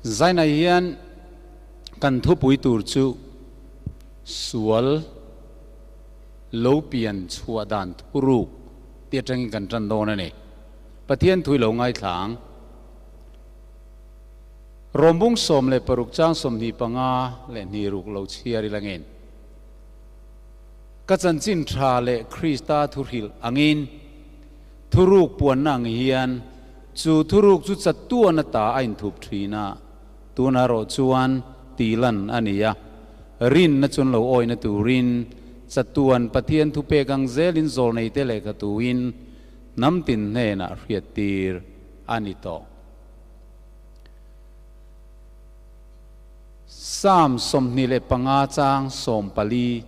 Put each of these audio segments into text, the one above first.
Zainah hian kan thupui tur chu sual lo pian chhuah dan thuruk tih atangin kan tan dawn a ni. Pathian thui lo ngaithla ang. Rawmbung 16 chang 25 leh hnih ruk lo chhiar ila ngin. Ka chanchin tha leh Krista thuhrilh angin thuruk puanna ang hian Chu thuruk chu chatuan ata a inthup thin a, tunah erawh chuan tihlan a ni a. Rinna chuan lo awihna turin chatuan Pathian thupek ang zelin zawlneite lehkha tuin hnam tin hnenah hriattir a ni tawh. Psalm 25 chang 14,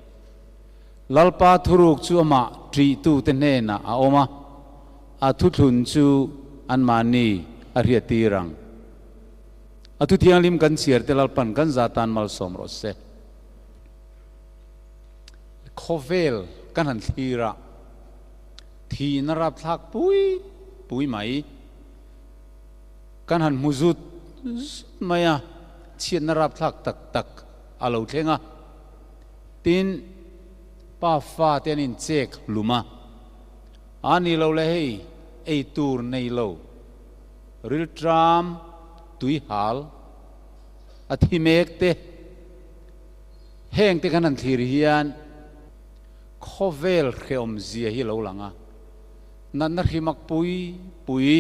Lalpa thuruk chu amah ṭihtute hnenah a awm a. A thuthlun chu anmahni a hriattir ang. A thu thianghlim kan chhiar te Lalpan kan za tan malsawm rawh se. Khawvel kan han thlir a, thihna rapthlak pui pui mai kan han hmu zut zut mai a, chhiatna rapthlak tak tak a lo thleng a. Tin, pa fa te an inchek hlum a. A ni lo le hei, ei tur nei lo, rilṭam tui hal, a thi mek te, heng te kan han thlir hian khawvel hrehawm zia hi a lo lang a, natna hrimak pui pui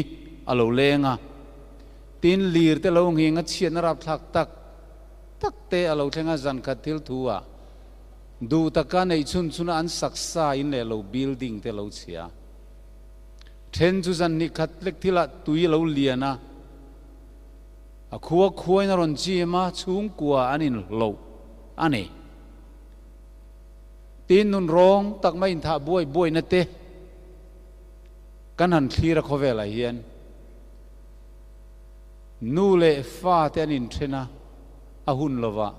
a lo leng a, tin lir te lo nghing a chhiatna rapthlak tak tak te a lo thleng a, zankhat thil thu ah Duh taka neih chhun chhuna an saksa in leh lo building te lo chhia. Then chu zan hnih khat lek thilah tui a lo lian a, a khua khuain a rawn chim a, chhungkua an inhloh a ni. Tin nun rawng tak mai inthah buai buaina te kan han thlir a khawvelah hian nu leh fa te an inthen a, a hun lovah.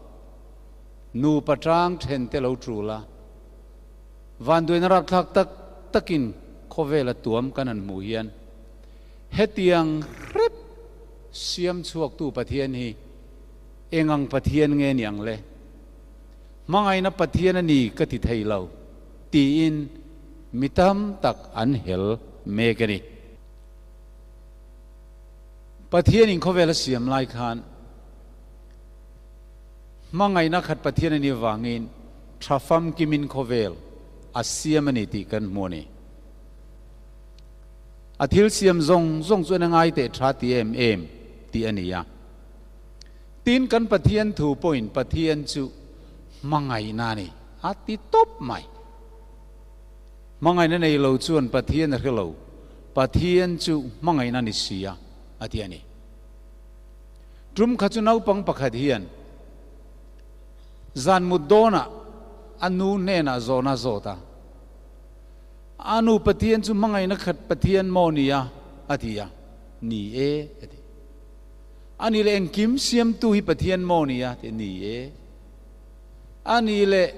Nupa tang then te lo tul a, vanduaina rapthlak tak takin khawvela tuam kan han hmuh hian hetiang hrep siam chhuaktu Pathian hi eng ang Pathian nge ni ang le? Hmangaihna Pathian a ni ka ti thei lo tiin mi tam tak an hel mek a ni. Pathianin khawvel a siam lai khan Hmangaihna khat Pathian a nih avangin tha famkimin khawvel a siam a ni tih kan hmu a ni. A thil siam zawng zawng chu en a ngai teh tha ti em em tih a ni a. Tin, kan Pathian thu pawhin Pathian chu hmangaihna a ni a ti tawp mai. Hmangaihna nei lo chuan Pathian a hre lo, Pathian chu hmangaihna a ni si a, a ti a ni. Tum kha chu naupang pakhat hian zan mut dawnah a nu hnenah zawhna a zawt a, A nu Pathian chu hmangaihna khat Pathian maw ni a? a ti a. Ni e, a ti. A ni leh engkim siamtu hi Pathian maw ni a? A ti. Ni e. A ni leh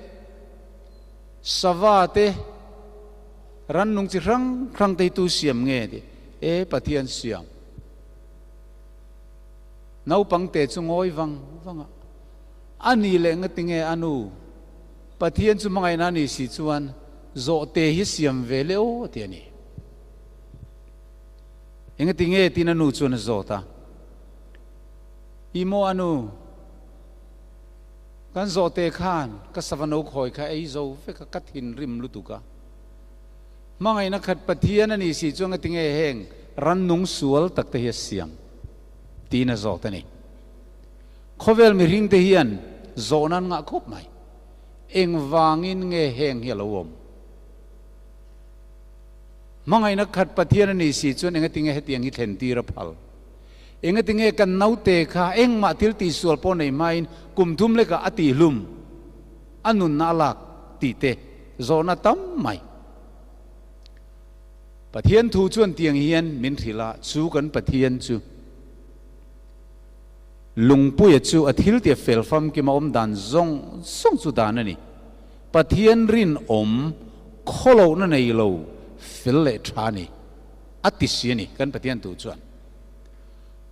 sava te, rannung chi hrang hrang te hi tu siam nge? A ti. E, Pathian siam. Naupang te chu ngawi vang vang a, A ni leh nga tinge a nu, Pathian chu hmangaihna a ni si chuan zawhte hi siam ve le aw a ti a ni. Enga tinge tiin a nu chuan a zawt a, I maw a nu, kan zawhte khan ka sava no khawi kha ei zo vek a, ka thinrim lutuk a. Hmangaihna khat Pathian a ni si chuan nga tinge heng rannung sual tak te hi a siam tiin a zawt a ni. Khawvel mihring te hian zawhna an ngah khawp mai. Engvangin nge heng hi a lo awm? Hmangaihna khat Pathian a ni si chuan enga tinge hetiang hi thlen tir a phal? Enga tinge kan naute kha engmah thil tihsual pawh nei hmain kum thum lekah a tihlum, a nunna a lak tih te zawhna tam mai. Pathian thu chuan tiang hian min hrilh a, chu kan Pathian chu Lungpuia chu a thil tia fel famkim a awm dan zawng zawng chu dan a ni. Pathian rinawm khawlohna nei lo fel leh tha a ni, a ti si a ni kan Pathian thu chuan.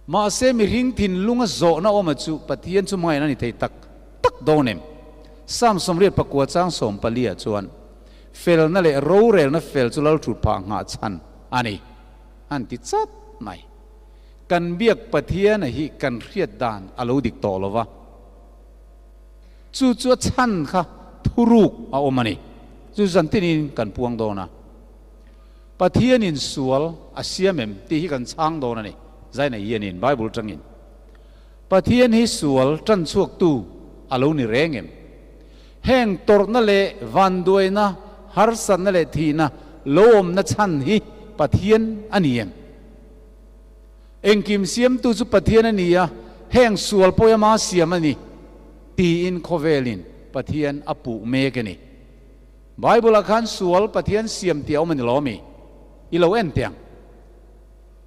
Mahse mihring thinlunga zawhna awma chu Pathian chu hmangaihna a ni thei tak tak dawn em? Psalm 89 chang 14 ah chuan, Felna leh rorelna fel chu lal thut phah nghah chhan a ni, an ti chat mai. Kan biak Pathiana hi kan hriat dan a lo dik tawh lo va, chu chu a chhan kha thuruk a awm a ni. Chu zan tinin kan puang dawn a. Pathianin sual a siam em tih hi kan chhang dawn a ni. Zaina hianin Bible tangin Pathian hi sual tan chhuaktu a lo ni reng em? Heng tawrhna leh vanduaina, harsatna leh thihna lo awmna chhan hi Pathian a ni em? Engkim siamtu chu Pathian a ni a, heng sual pawh ama siam a ni tiin khawvelin Pathian a puh mek a ni. Bible-ah khan sual Pathian siam tih a awm a ni lo ami? I lo en teh ang.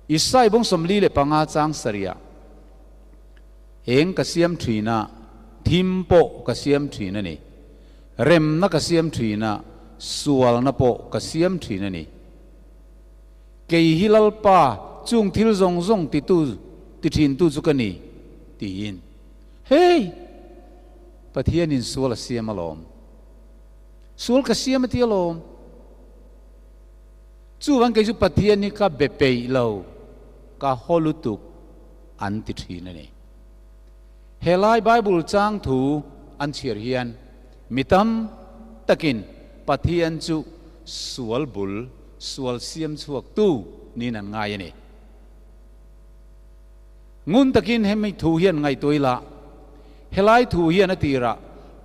Isai bawng 45 chang sarih-ah, Eng ka siam thin a, thim pawh ka siam thin a ni. Remna ka siam thin a, sualna pawh ka siam thin a ni. Kei hi Lalpa, chung thil zawng zawng titu ti thintu chu ka ni, tiin. Hei! Pathianin sual a siam alawm. Sual ka siam a ti alawm. Chuvang kei chu Pathian hi ka be peih lo, ka haw lutuk an ti thin a ni. Helai Bible chang thu an chhiar hian mi tam takin Pathian chu sual bul, sual siam chhuak tu niin an ngai a ni. Ngun takin hemi thu hian ngaihtuah ila, helai thu hian a tirah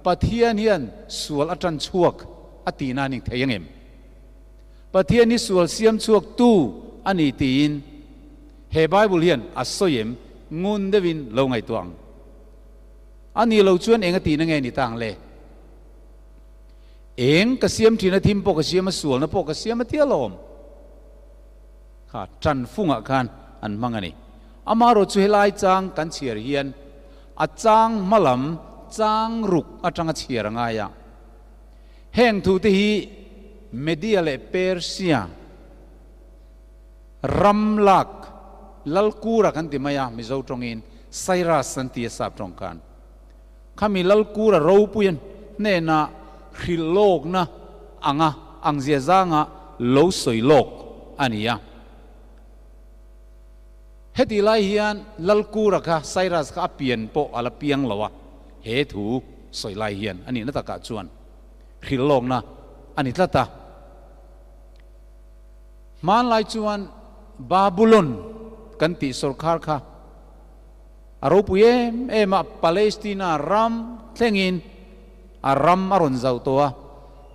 Pathian hian sual a tan chhuak a tihna a ning thei angem? Pathian hi sual siam chhuak tu a ni tiin he Bible hian a sawi em? Ngun deuhin lo ngaihtuah ang. A ni lo chuan eng a tihna nge ni ta ang le? Eng ka siam thin a thim pawh ka siam a sualna pawh ka siam a tia lawm. Kha tan fungah khan an hmang a ni. Amaherawh chu helai chang kan chhiar hian a chang hma lam chang ruk atanga chhiar a ngai a. Heng thute hi Media leh Persia ram lak Lalkura kan ti mai a, Mizo tawngin Cyrus an ti a sap tawng khan. Khami Lalkura ropuian hnena hrilh lawkna anga ang zia zanga lo sawi lawk a ni a. Heti lai hian Lalkura kha Cyrus kha a pian pawh a la piang lo a, he thu sawi lai hian a nihna takah chuan hrilh lawkna a ni tlat a. Hmanlai chuan Babulon kan tih sawrkhar kha A ropui em em a, Palestina ram thlengin a ram a rawn zauh tawh a,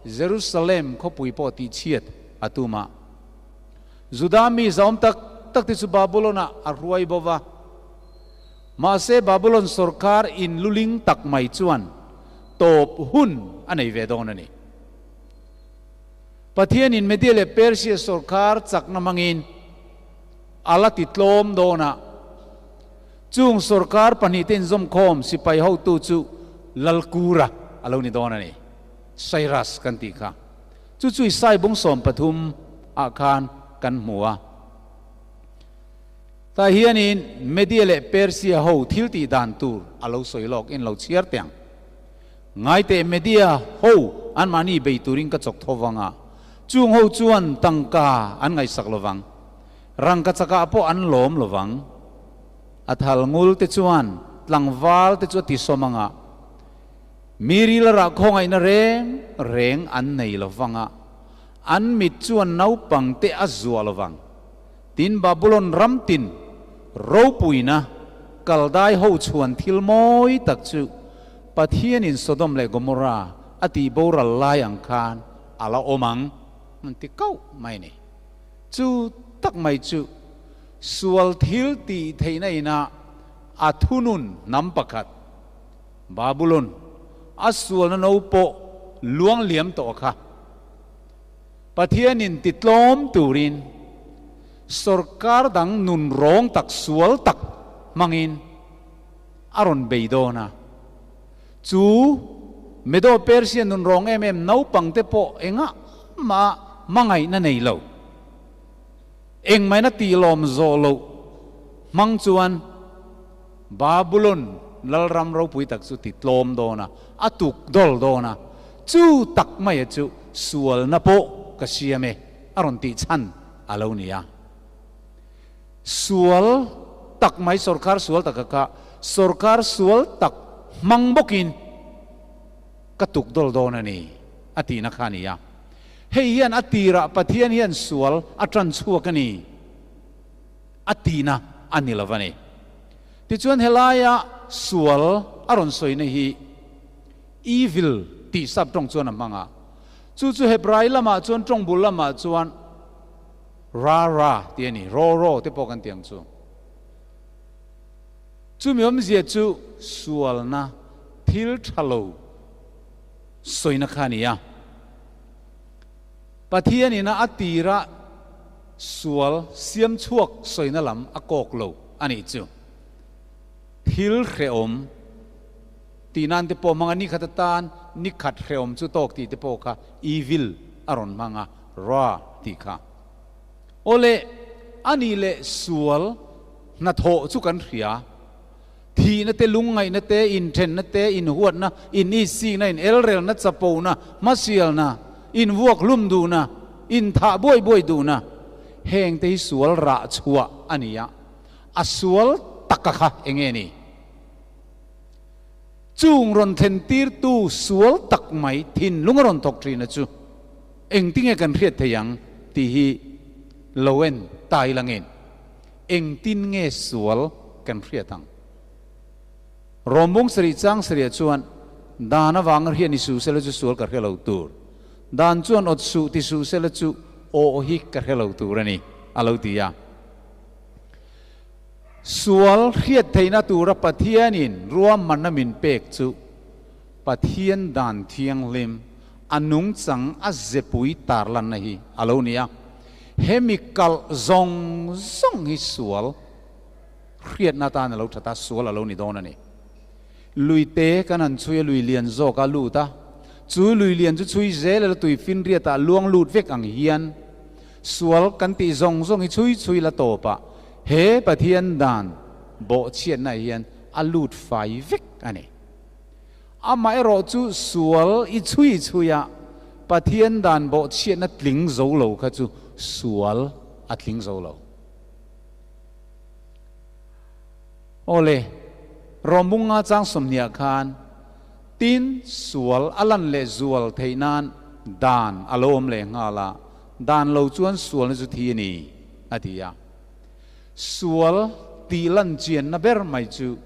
Jerusalem khawpui pawh tihchhiat a tum a. Juda mi zahawm tak tak te chu Babulon-ah a hruai bo va. Mahse, Babulon sawrkar inluling tak mai chuan tawp hun a nei ve dawn a ni. Pathianin Media leh Persia sawrkar chakna hmangin a la ti tlawm dawn a. Chung sawrkar pahnihte inzawmkhawm sipai hotu chu Lalkura a lo ni dawn a ni. Cyrus kan tih kha. Chu chu Isai bung 13 ah khan kan hmu a. Tah hianin Media leh Persia ho thil tih dan tur a lo sawi lawk in lo chhiar teh ang. Ngaiteh Media ho anmahni bei turin ka chawk tho vang a, chung ho chuan tangka an ngaihsak lo vang. Rangka chakah pawh an lawm lo vang. A thal ngul te chuan tlangval te chu a ti sawm ang a, mi ril a rah khawngaihna reng reng an nei lo vang a, an mit chuan naupang te a zuah lo vang. Tin, Babulon ram tin ropuina Kaldai ho chhuan thil mawi tak chu Pathianin Sodom leh Gomorra a tih boral lai ang khan a la awm ang, an ti kauh mai a ni. Chu tak mai chu sual thil tih theihna inah a thunun hnam pakhat, Babulon, a sualna no pawh luang liam tawh kha. Pathianin titlawm turin sawrkar dang nun rawng tak sual tak hmangin a rawn bei dawn a. Chu Medo-Persia nun rawng em em naupangte pawh engah mah hmangaihna nei lo, engmahina tihlawm zawh loh Hmang chuan Babulon lalram ropui tak chu ti tlawm dawn a, a tuk dawl dawn a, chu tak maia chu sualna pawh ka siam e a rawn tih chhan a lo ni a. Sual tak mai sorkar sual taka kha sorkar sual tak hmang bawkin ka tuk dawl dawn a ni a tihna kha a ni a. Hei hian a tirah Pathian hian sual a tan chhuak a ni. A tihna a ni lo a ni. Tichuan helaia sual a rawn sawina hi evil tih sap tawng chuan a hmang a. Chu chu Hebrai lamah chuan tawng bul lamah chuan ra ra tih a ni, raw raw te pawh kan ti ang chu. Chumi awmzia chu sualna thil tha lo sawina kha a ni a. Pathianina a tira Sual siam chhuak sawina lam a kawk lo a nih chu. Thil hrehawm tih nan te pawh hmang a, ni khat atan ni khat hrehawm chu tawk tih te pawh kha evil a rawn hmang a, ra tih kha. Awle, a nih leh sual hnathawh chu kan hria. Thihna te, lungngaihna te, inthenna te, inhuatna, inisihna, inelrelna, chapona, hmasialna, invuak hlum duhna, inthah buai buai duhna, heng te hi sual rah chhuah a ni a, a sual taka kha eng nge ni? Chung rawn thlentirtu sual tak mai thinlung a rawn thawk thin a chu engtinge kan hriat thei ang tih hi lo en ta ila ngen. Engtin nge sual kan hriat ang? Rawmbung sarih chang sarih chuan, Dan avanga hriat ni suh sela chu sual ka hre lo tur. Dan chuan awt suh ti suh sela chu aw hi ka hre lo tur a ni, a lo ti a. Sual hriat theihna tura Pathianin ruahmanna min pek chu Pathian dan thianghlim a nungchang a zepui tarlanna hi a lo ni a. Hemi kalh zawng zawng hi sual hriatna atan a lo that a, sual a lo ni dawn a ni. Lui te kan han chhui a, lui lian zawk a lut a, chu lui lian chu chhui zel ila tui finriatah a luang lut vek ang hian sual kan tih zawng zawng hi chhui chhui la tawp a, he Pathian dan bawhchhiatna hian a lut fai vek a ni. Amaherawh chu sual i chhui chhui a, Pathian dan bawhchhiatna tling zo lo kha chu sual a tling zo lo. Awle, Rawmbunga chang sawmhniah khan tin sual a lan leh zual theih nan dan a lo awm leh nghal a, dan lo chuan sualna chu thi a ni, a ti a. Sual tih lan chianna ber mai chu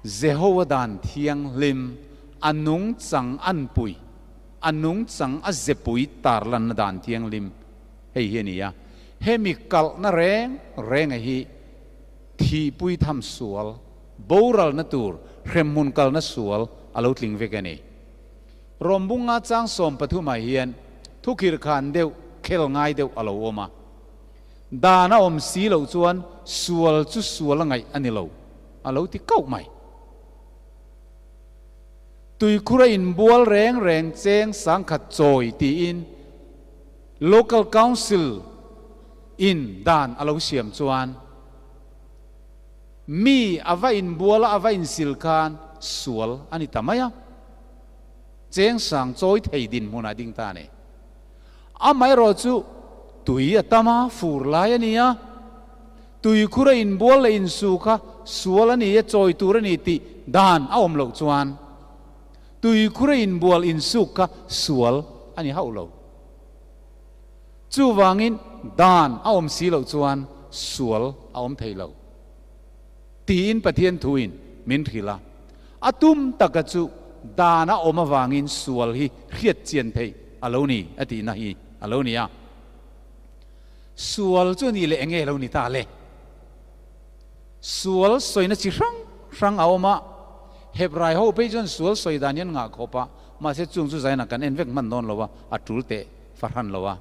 Jehova dan thianghlim a nungchang an pui, a nungchang a zepui tarlanna dan thianghlim hei hi a ni a. Hemi kalhna reng renga hi thihpui tham sual, boralna tur, hremhmun kalna sual a lo tling vek a ni. Rawmbunga chang 13ah hian thukhirkhan deuh, khel ngai deuh a lo awm a. Dan a awm si loh chuan sual chu sual a ngaih a ni lo, a lo ti kauh mai. Tuikhur a inbual reng reng cheng sangkhat chawi tiin Local Council in dan a lo siam chuan mi a va inbual a, a va insil khan sual a ni ta mai a, cheng sang chawi thei dinhmunah ding ta a ni. Amaherawh chu tui a tam a, fur lai a ni a, tuikhur a inbual leh insu kha sual a ni a, chawi tur a ni tih dan a awm loh chuan tuikhur a inbual insuk kha sual a ni hauh lo. Chuvangin dan a awm si loh chuan sual a awm thei lo tiin Pathian thuin min hrilh a. A tum taka chu dan a awm avangin sual hi hriat chian theih a lo ni a tihna hi a lo ni a. Sual chu ni leh enge lo ni ta le? Sual sawina chi hrang hrang a awm a, Hebrai ho phei chuan sual sawi dan hi an ngah khawp a, mahse chung chu zainah kan en vek hman dawn lo a, a tul teh fahran lo a.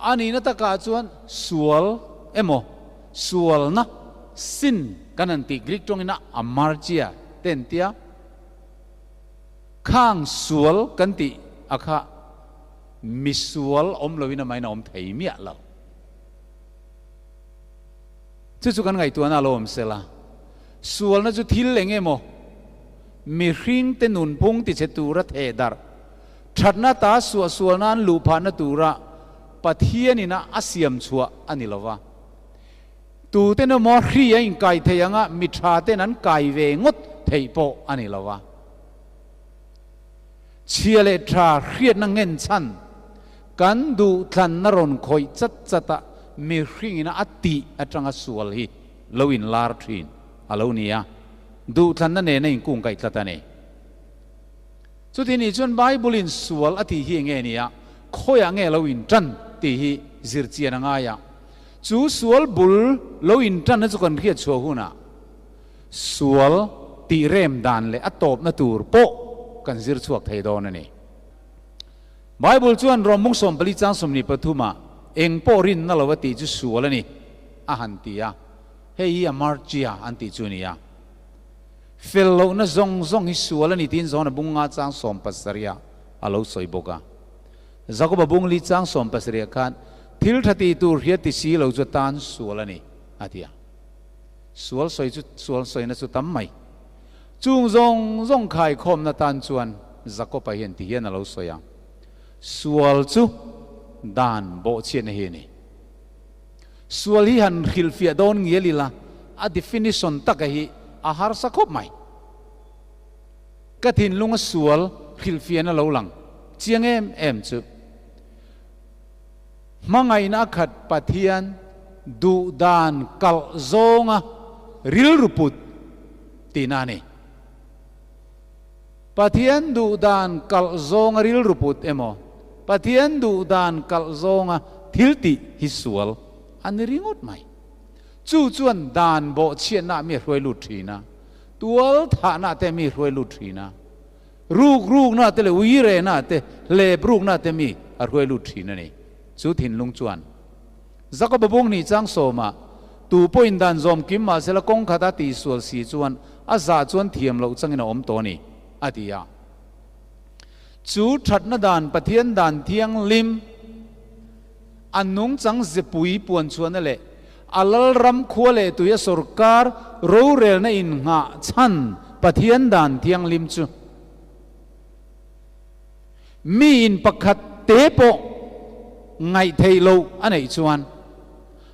A nihna takah chuan sual emaw sualna, sin, kan han tih Greek tawngin a amartia te an tia, khang sual kan tih a kha misual awm loin amahin a awm thei miah lo. Chu chu kan ngaihtuahna a lo awm sela, sualna chu thil eng emaw mihringte nunphung tichhe tura theh darh, thatna ta suahsualna an luh phahna tura Pathianin a a siam chhuah a ni lo va. Tuten emaw hri a inkai thei anga mi tha ten an kai ve ngawt theih pawh a ni lo va. Chhia leh tha hriatna ngen chhan kan duhthlanna rawn khawih chat chat a mihringin a tih atanga sual hi lo inlar thin a lo ni a, duhthlanna nena inkungkaih tlat a ni. Chuti nih chuan Bible-in sual a tih hi enge ni a, khawiah nge lo intan tih hi zirchian a ngai a. Chu sual bul lo intanna chu kan hriat chhuah hunah sual tih rem dan leh a tawpna tur pawh kan zir chhuak thei dawn a ni. Bible chuan Rom mung 14 chang 23 ah eng pawh rinna lo a tih chu sual a ni a han ti a, hei hi amartia an tih chu a ni a. Fel lohna zawng zawng hi sual a ni tiin Johana bung nga chang 17 ah a lo sawi bawk a. Jakoba bung li chang 17 ah khan thil tha ti tur hria ti si lo chu tan sual a ni a ti a. Sual sawi chu sual sawina chu tam mai. Chung zawng zawng khaikhawmna tan chuan Jakoba hian ti hian a lo sawi a, Sual chu dan bawhchhiatna hi a ni. Sual hi han hrilhfiah dawn ngial ila a definition taka hi a harsa khawp mai. Ka thinlunga sual hrilhfiahna lo lang chiang em em chu hmangaihna a khat Pathian duh dan kalh zawnga rilru put tihna a ni. Pathian duh dan kalh zawnga rilru put emaw, Pathian duh dan kalh zawnga thil tih hi sual a ni ringawt mai. Chu chuan dan bawhchhiatnaah mi a hruai lut thin a, tual thahnaah te mi hruai lut thin a, ruk ruknaah te leh ui rehnaah te, hlep ruknaah te mi a hruai lut thin a ni. Chu thinlung chuan Jakoba bung hnih chang sawmah, Tu pawhin dan zawm kim mahsela kawng khata tihsual si chuan a zah chuan thiam loh changin a awm tawh a ni, a ti a. Chu thatna dan Pathian dan thianghlim, a nungchang zepui puanchhuahna leh a lalram khua leh tuia sorkar rorelna innghah chhan Pathian dan thianghlim chu mi in pakhat te pawh ngaih theih loh a neih chuan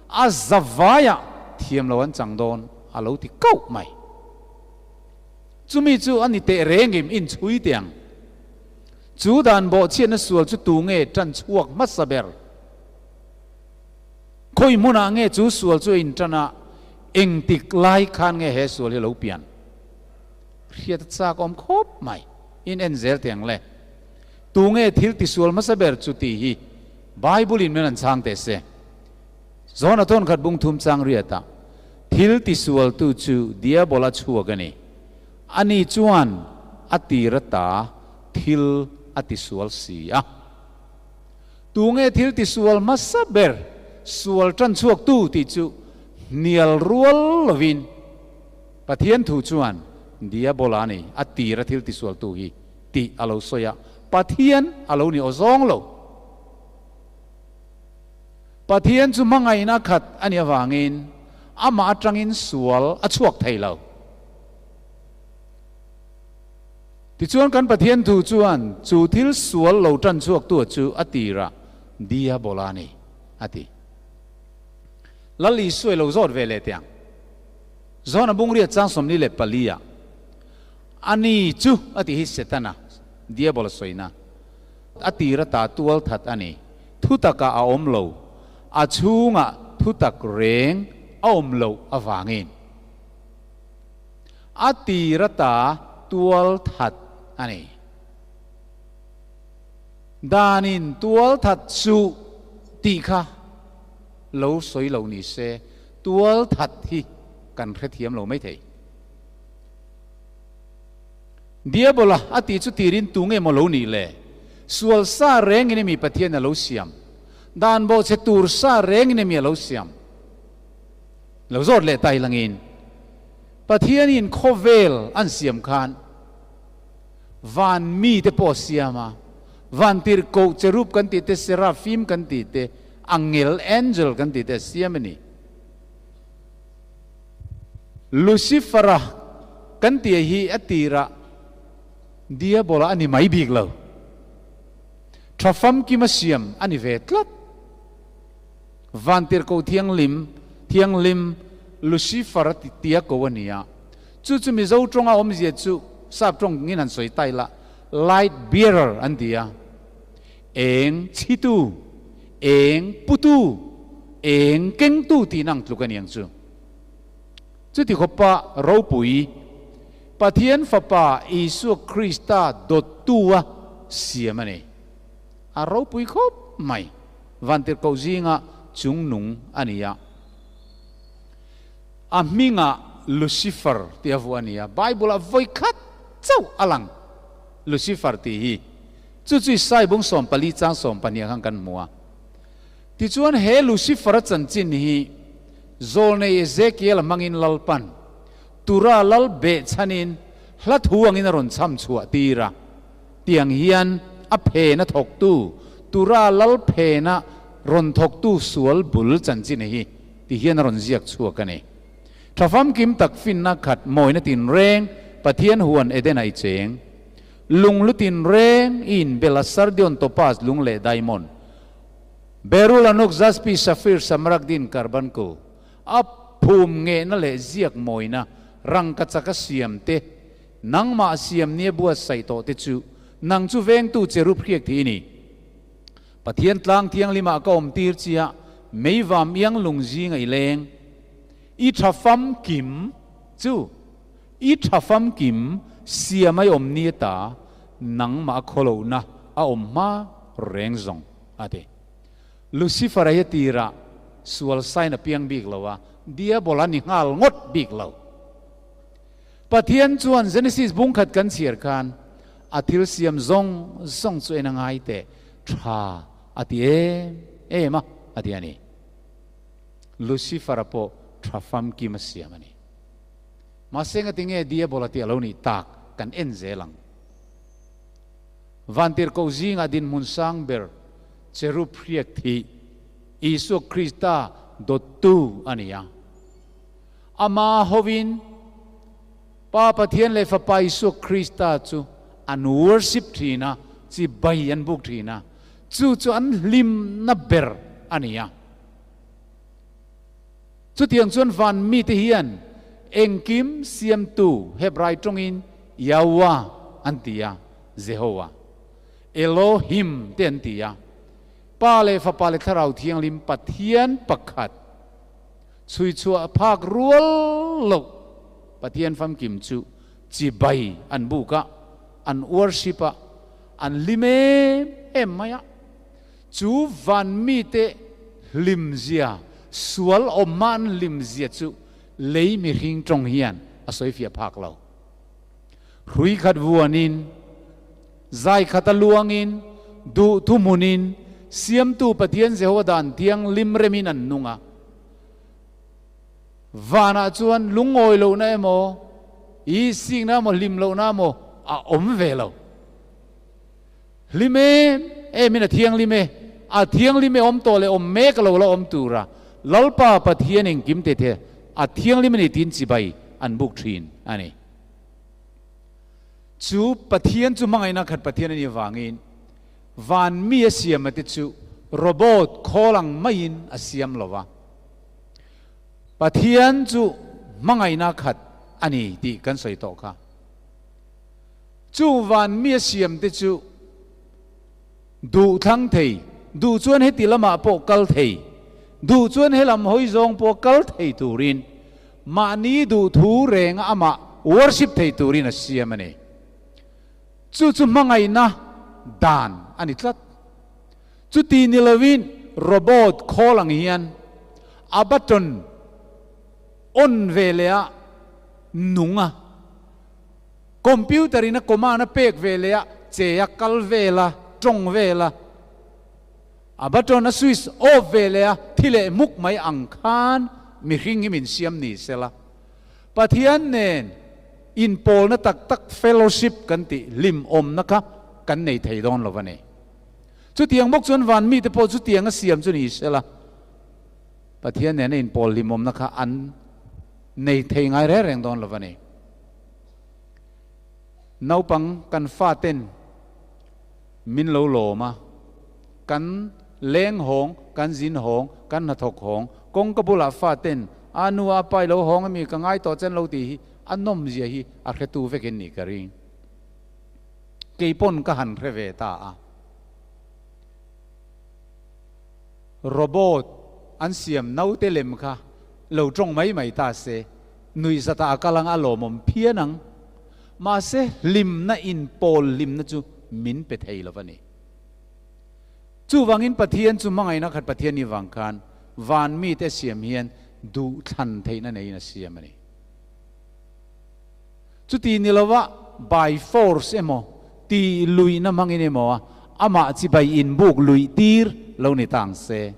a zavaiah thiam lo an chang dawn a lo ti kauh mai. Chumi chu a ni teh rengim inchhui teh ang. Chu dan bawhchhiatna sual chu tu nge tan chhuak hmasa ber? Khawi hmunah nge chu sual chu a intan a, engtik lai khan nge he sual hi lo pian? Hriat a chak awm khawp mai. In en zel teh ang le. Tu nge thil tisual hmasa ber chu tih hi Bible in min an chhang teh se. John-a thawn khat bung thum chang riatah, Thil tisualtu chu Diabola chhuak a ni. Ani chuan a tir ata thil a tisual si a. Tu nge thil tisual hmasa ber sual tan chhuaktu tih chu hnial rual lovin Pathian thu chuan Diabola a ni, a tir a thil tisualtu hi tih a lo sawi a, Pathian a lo ni awzawng lo. Pathian chu hmangaihna khat a nih avangin amah atangin sual a chhuak thei lo. Tichuan kan Pathian thu chuan chu thil sual lo tan chhuaktu chu a tirah Diabola a ni, a ti. Lal Isua i lo zawt ve leh teh ang. John-a bungriat chang 44 ah a ni chu a ti hi Setana, Diabola sawina, a tir ata tual that a ni. Thutakah a awm lo, a chhungah thutak reng a awm loh avangin a tir ata tual that a ni. Danin tual that suh tih kha lo sawi lo ni se, tual that hi kan hrethiam lo maithei. Diabola a tih chu tirin tu nge maw lo nih le? Sual sa rengin emi Pathian a lo siam? Dan bawhchhe tur sa rengin emi a lo siam? Lo zawt leh ta ilangin Pathianin khawvel an siam khan van mite pawh a siam a, van tirhkoh cherub kan tih te, serafim kan tih te, angel, angel, kan tih te a siam a ni. Lucifer-a kan tih hi a tirah Diabola a ni mai bik lo. Tha famkima siam a ni ve tlat. Vantirhkoh thianghlim, thianghlim Lucifer-a tia ko a ni a. Chu chu Mizo tawnga awmzia chu sap tawngin han sawi ta ila, light bearer an ti a. Eng chhitu, eng putu, eng kengtu tihna ang tluk a ni ang chu. Chuti khawpa ropui, Pathian Fapa Isua Krista dawttua siam a ni. A ropui khawp mai. Vantirhkoh zinga chungnung a ni a. A hmingah Lucifer tih a vuah a ni a. Bible-ah vawi khat chauh a lang Lucifer tih hi. Chu chu Isai bung 14 chang 12 khan kan hmu a. Tichuan he Lucifer-a chanchin hi Zawlnei Ezekiel-a hmangin Lalpan Tura lal behchhanin hla thu angin a rawn chham chhuah tir a. Tiang hian a phena thawktu, Tura lal phena rawn thawktu sual bul chanchin hi ti hian a rawn ziak chhuak a ni. Tha famkim tak finna khat mawina tinreng Pathian huan Eden-ah i cheng. Lunglu tinreng i inbel a sardion, topaz, lung leh diamond. Beryl, anuk, jaspi, safir, smaragdin, carbuncle. A phum ngehna leh ziak mawina rangkachak a siam te, nangmah siam nia buatsaih tawh te chu nang chu vengtu cherub hriak thih i ni. Pathian tlang thianghlimah ka awm tir chiah, meivam iang lung zinga i leng. I tha famkim chu i tha famkim siam ai awm nia ta, nangmah a khawlohna a awm hma reng zawng, a ti. Lucifer-a hi a tirah sual sign a piang bik lo a, Diabol a ni nghal ngawt bik lo. Pathian chuan Genesis bung khat kan chhiar khan a thil siam zawng zawng chu en a ngai teh tha a ti em em a, a ti a ni. Lucifer-a pawh tha famkim a siam a ni. Mahse ngatinge Diabol a tih a lo nih tak kan en zel ang. Vantirhkoh zingah dinhmun sang ber cherub hriak thih Isua Krista dawttu a ni a. Ama hovin Pa Pathian leh Fapa Isua Krista chu an worship thin a, chibai an buk thin a, chu chu an hlimna ber a ni a. Chutiang chuan van mite hian engkim siamtu Hebrai tawngin Yahweh an ti a, Jehovah, Elohim te an ti a. Pa leh Fapa leh Thlarau Thianghlim Pathian pakhat, chhuichhuah phak rual loh Pathian famkim chu chibai an buk a, an worship a, an hlim em em mai a. Chu van mite hlimzia, sual awmma an hlimzia chu lei mihring tawng hian a sawifiah phak lo. Hrui khat vuanin, zai khat a luangin, duh thuhmunin, Siamtu Pathian Jehovah dan thianghlim remin an nung a. Vanah chuan lungawi lohna emaw, i sikna emaw, hlim lohna emaw a awm ve lo. Hlim em emin a thianghlim e, a thianghlim e awm tawh leh awm mek lo la awm tura Lalpa Pathian engkim te the a thianghlim a ni tiin chibai an buk thin a ni. Chu Pathian chu hmangaihna khat Pathian a nih avangin van mi a siam a te chu robot khawl ang maiin a siam lo va. Pathian chu hmangaihna khat a ni tih kan sawi tawh kha. Chu van mi a siam te chu duh thlang thei, duh chuan heti lamah pawh kal thei, duh chuan helam hawi zawng pawh kal thei turin mahni duh thu renga amah worship thei turin a siam a ni. Chu chu hmangaihna dan a ni tlat. Chuti ni lovin robot khawl ang hian a button on ve leh a nung a. Computer in a command a pek ve leh a, che a kal vel a, tawng vel a, a button a switch off ve leh a, thi leh hmuk mai ang khan mihring hi min siam ni sela. Pathian nen inpawlna tak tak fellowship kan tih hlimawmna kha kan nei thei dawn lo a ni. Chutiang bawk chuan van mite pawh chutiang a siam chu ni sela, Pathian nena inpawl hlimawmna kha an. nei thei ngai reng reng dawn lo a ni. Naupang kan faten min lo lawm a, kan leng hawng, kan zin hawng, kan hnathawk hawng, kawngka bulah faten a nu a pa i lo hawng ami ka ngai tawh chen lo tih hi a nawmzia hi a hretu vekin nih ka ring. Kei pawn ka han hre ve ta a. Robot an siam naute lem kha lo tawng mai mai ta se, nuihzatah a kal ang a lawmawm phian ang. Mahse hlimna in pawl hlimna chu min pe thei lo va ni. Chuvangin Pathian chu hmangaihna khat Pathian ni vang khan van mite siam hian duhthlan theihna neiin a siam a ni. Chuti ni lova by force emaw, ti luihna hmangin emaw a amah chibai inbuk luih tir lo ni ta ang se.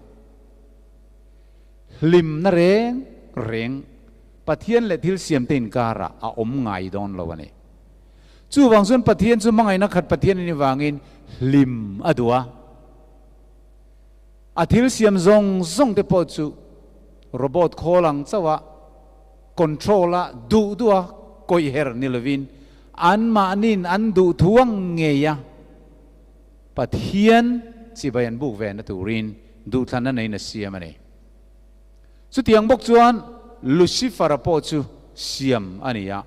Hlimna reng reng Pathian leh thil siamte inkarah a awm ngai dawn lo a ni. Chuvang chuan Pathian chu hmangaihna khat Pathian a nih vangin hlim a duh a. A thil siam zawng zawng te pawh chu robot khawl ang chauh a, Control a duh duh a kawih her ni lovin anmahniin an duh thu ang ngei a Pathian chibai an buk ve na turin duhthlanna neiin a siam a ni. Chutiang bawk chuan Lucifer-a pawh chu siam a ni a,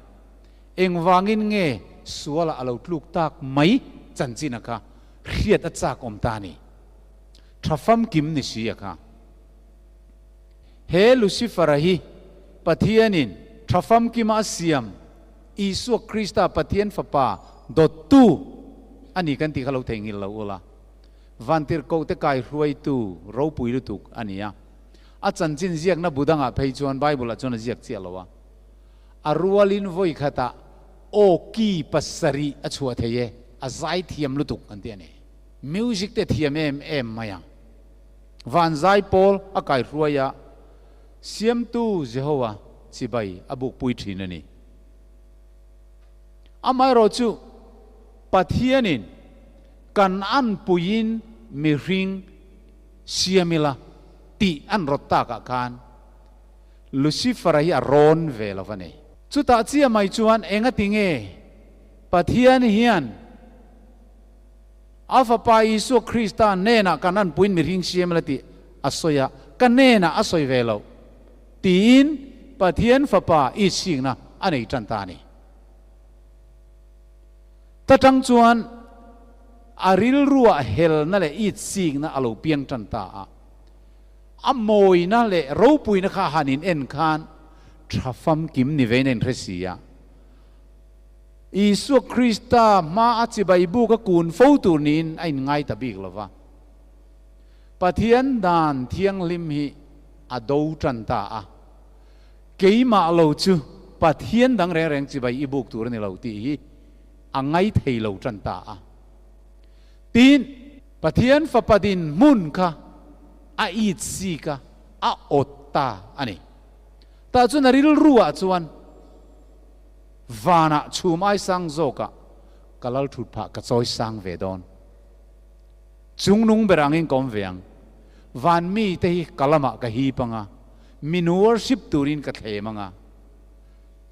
engvangin nge sualah a lo tluk tak mai chanchin a kha hriat a chak awm ta a ni. Tha famkim ni si a kha. He Lucifer-a hi Pathianin tha famkima a siam Isua Krista Pathian Fapa dawttu a ni kan tih kha lo theihnghilh lo ula. Vantirhkohte kaihruaitu ropui lutuk a ni a. A chanchin ziakna bu dangah phei chuan Bible-ah chuan a ziak chiah lo a. A rualin vawi khatah aw ki pasarih a chhuah thei e, a zai thiam lutuk an ti a ni. Music te thiam em em mai ang. Van zai pawl a kaihruai a, Siamtu Jehovah chibai a bukpui thin a ni. Amaherawh chu, Pathianin kan anpuiin mihring siam ila tih an rawt takah khan Lucifer-a hi a rawn ve lo va ni. Chutah chiah mai chuan engati nge Pathian hian A Fapa Isua Krista hnenah kan anpuiin mihring siam la tih a sawi a, ka hnenah a sawi ve lo, tiin Pathian Fapa itsikna a nei tan ta a ni. Ta tang chuan a rilruah helna leh itsikna a lo piang tan ta a, a mawina leh ropuina kha a han in en khan tha famkim ni vein a inhre si a. Isua Krista hma a chibai buk a kun fo tur niin a inngai ta bik lo va. Pathian dan thianghlim hi a do tan ta a, Keimah lo chu Pathian dang reng reng chibai i buk tur a ni lo tih hi a ngai thei lo tan ta a. Tin, Pathian Fapa dinhmun kha a it sik a, a awt ta a ni. Tah chuan a rilruah chuan, Vanah chhum ai sang zawkah ka lal thut phah ka chawi sang ve dawn. Chung nung ber angin ka awm ve ang. Van mite hi ka lamah ka hip anga, min worship turin ka thlem anga.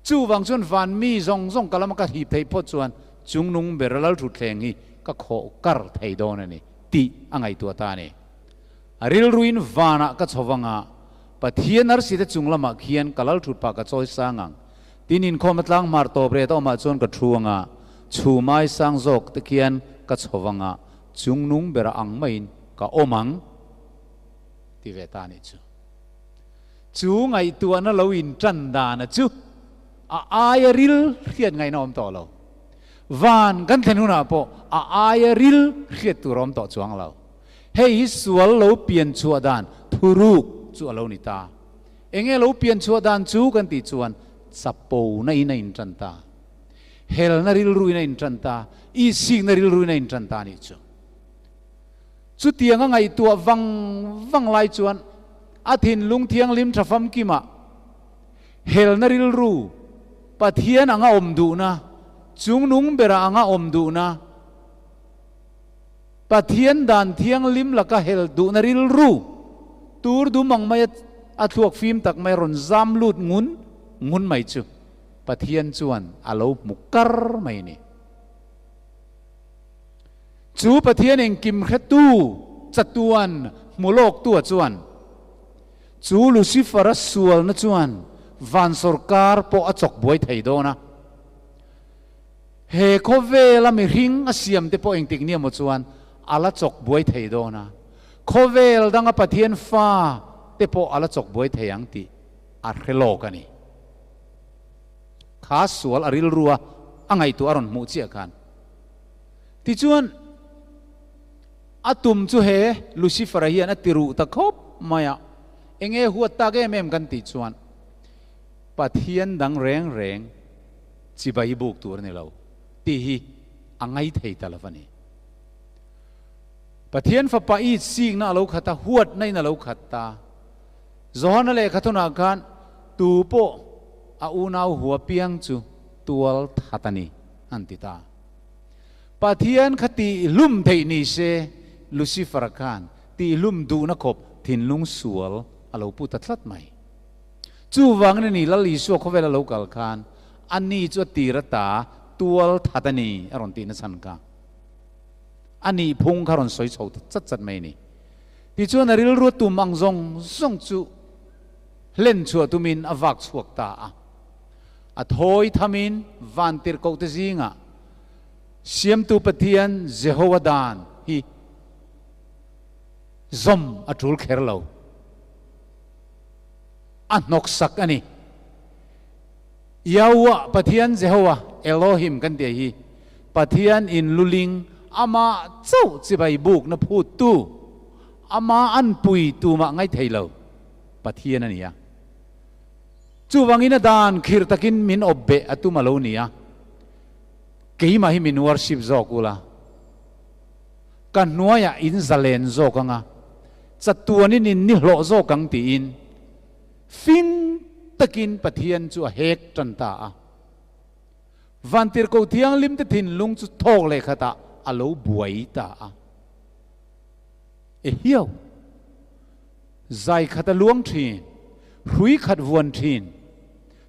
Chuvang chuan van mi zawng zawng ka lama ka hip theih phawt chuan chung nung ber a lal thut thleng hi ka khawh kar thei dawn a ni tih a ngaihtuah ta a ni. A rilruin vanah ka chho vanga Pathian arsite chung lamah khian ka lal thut phah ka chawi sang ang. Tin inkhawm a tlang hmar tawp ret a awmah chuan ka thu anga, chhum ai sang zawk te khian ka chho vanga, chung nung bera ang maiin ka awm ang ti ve ta anih chu. Chu ngaihtuahna lo in tan dana chu a aia ril hriat ngaihna awm tawh lo. Van kan thlen hunah pawh a aia ril hriat tur a awm tawh chuang lo. Hei hi sual lo pian chhuah dan thuruk chu a lo ni ta. Enge lo pian chhuah dan chu kan tih chuan chapona in a intan ta, helna rilru in a intan ta, isikna rilru in a intan ta anih chu. Chutiang a ngaihtuah vang vang lai chuan a thinlung thianghlim tha famkimah helna rilru, Pathian anga awm duhna, chungnung bera anga awm duhna, Pathian dan thianghlim laka hel duhna rilru tur dum ang mai a thluak fim tak mai rawn zam lut ngun ngun mai chu Pathian chuan a lo hmu kar mai ni. Chu Pathian engkim hretu chatuan hmu lawktua chuan chu Lucifer-a sualna chuan van sawrkar pawh a chawk buai thei dawn a. He khawvela mihring a siamte pawh engtik nia maw chuan a la chawk buai thei dawn a, khawvel danga Pathian fa te pawh a la chawk buai thei ang tih a hre lawk a ni. Kha sual a rilru a a ngaihtuah a rawn hmuh chiah khan. Tichuan, a tum chu he Lucifer-a hian a ti ruh ta khawp mai a, enge huat tak em em kan tih chuan Pathian dang reng reng chibai buk tur a ni lo tih hi a ngai thei ta lo a ni. Pathian Fapa i sikna a lo khat a, huatna in a lo khat ta. Johana lehkha thunah khan tu pawh a unau hua piang chu tual that a ni an ti ta. Pathian kha tihhlum theih ni se Lucifer khan tihhlum duhna khawp thinlung sual a lo pu ta tlat mai. Chuvangin a ni, Lal Isua khawvel a lo kal khan a ni chu a tir ata tual that a ni a rawn tihna chhan kha a nih phung kha rawn sawi chho ta chat chat mai a ni. Tichuan a rilru tum ang zawng zawng chu hlen chhuah tumin a vak chhuak ta a. A thawi thamin van tirhkohte zingah Siamtu Pathian Jehovah dan hi zawm a tul kher lo. A hnawksak a ni. Yahuwah, Pathian Jehovah, Elohim kan tih hi Pathian in luling amah chauh chibai bukna phuttu, amah an pui tumah ngaih thei lo Pathian a ni a. Chuvangin a dan khir takin min awp beh a tum a lo ni a. Keimah hi min worship zawk ula, ka hnuaiah in zalen zawk anga, chatuanin in ni hlawh zawk ang tiin fing takin Pathian chu a hek tan ta a. Vantirhkoh Thianghlimte thinlung chu thawk leh khatah a lo buai ta a. E hiau! Zai khat a luang thin, hrui khat vuan thin,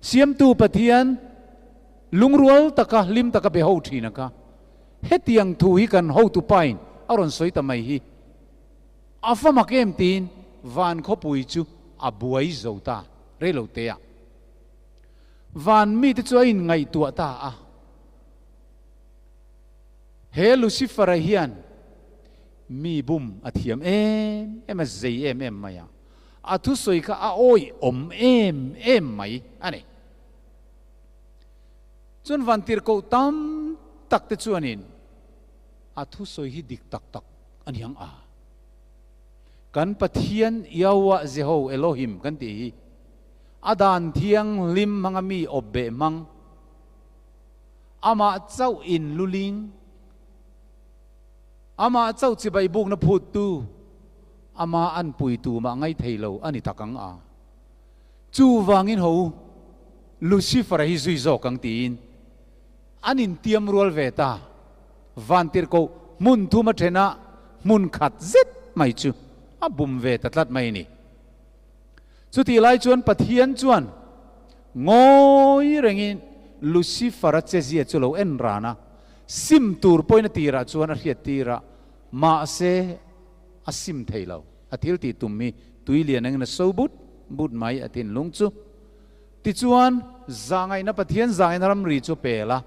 Siamtu Pathian lungrual taka hlim taka be ho thin a kha. Hetiang thu hi kan hotu pain a rawn sawi ta mai hi. A fa mak em tiin van khawpui chu a buai zo ta reilo te a. Van mite chu a inngaihtuah ta a. He Lucifer-a hian mi bum a thiam em em a, zei em em mai a. A thusawi kha a awih awm em em mai a ni. Chuan van tirhkoh tam tak te chuanin a thusawi hi dik tak tak a ni ang a. Kan Pathian Yahweh Jeho Elohim kan tih hi a dan thianghlim hmanga mi awp beh hmang, amah chauh in luling, amah chauh chibai bukna phuttu, amah an puitu mah ngaih thei lo a ni tak ang a. Chuvangin ho Lucifer-a hi zui zawk ang tiin an intiam rual ve ta. Vantirhkoh hmun thum a then a, hmun khat zet mai chu a bum ve ta tlat mai a ni. Chutih lai chuan Pathian chuan ngawi rengin Lucifer-a chezia chu lo en ran a, sim tur pawhin a tirah chuan a hriat tir a, mahse a sim thei lo. A thil tih tum hi tui lian engin a so but but mai a thinlung chu. Tichuan, zahngaihna Pathian zahngaihna ramri chu pel a.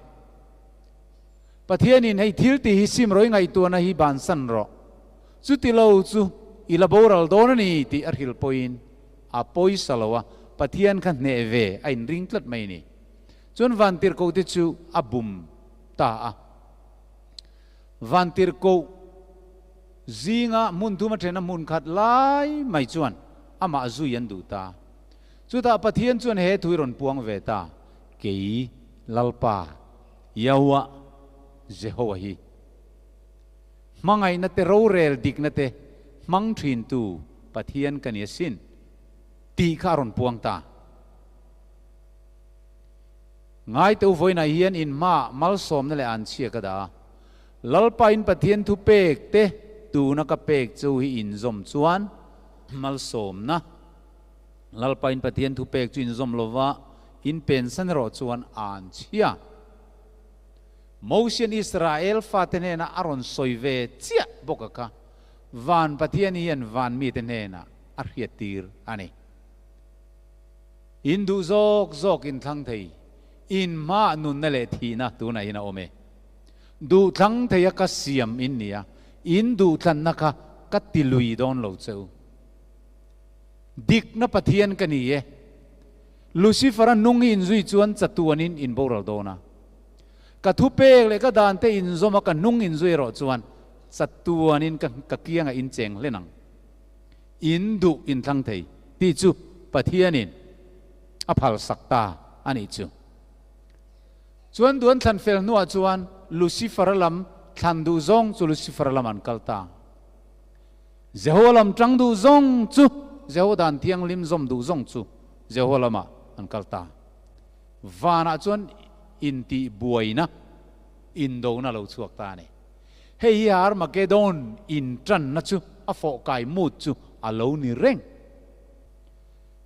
Pathianin hei thil tih hi sim rawh i ngaihtuahna hi bansan rawh. Chuti lo chu i la boral dawn a ni tih a hrilh pawhin a pawisa lo a, Pathian kha hneh ve a inring tlat mai a ni. Chuan vantirhkoh te chu a bum ta a. Vantirhkoh zinga hmun thum a then a hmun khat lai mai chuan amah zui an duh ta. Chutah Pathian chuan he thu hi rawn puang ve ta, Kei Lalpa, Yahuwah, Jehovah hi hmangaihna te rorel dikna te hmang thintu Pathian ka ni asin tih kha a rawn puang ta. Ngaite u vawiinah hian in hmaah malsawmna leh anchhia ka dah a, Lalpa in Pathian thu pek te tuna ka pek chu hi inzawm chuan malsawmna Lalpa in Pathian thu pek chu inzawm lova. in pensan erawh chuan an chhia. Mosian Israel fate hnena a rawn sawi ve chiah bawk a kha van Pathian hian van mite hnenah a hriattir a ni. In duh zawk zawk in thlang thei, in hmaah nunna leh thihna tunah hian a awm e. Duh thlang thei a ka siam in ni a, in duhthlanna kha ka ti lui dawn lo che u. Dikna Pathian ka ni e. Lucifer-a nung hi inzui chuan chatuanin in boral dawn a. Ka thupek leh ka dante inzawm a ka hnung inzui erawh chuan chatuanin ka ka kiangah in cheng hlen ang. In duh in thlang thei tih chu Pathianin a phalsak ta a nih chu. Chuan duan thlan fel hnuah chuan Lucifer-a lam thlan duh zawng chu Lucifer-a lam an kal ta. Jehovah lam tang duh zawng chu Jehovah dan thianghlim zawm duh zawng chu Jehovah lamah an kal ta. Vanah chuan intih buaina, indona lo chhuak ta a ni. Hei hi Armageddon intanna chu a fawhkai mut chu a lo ni reng.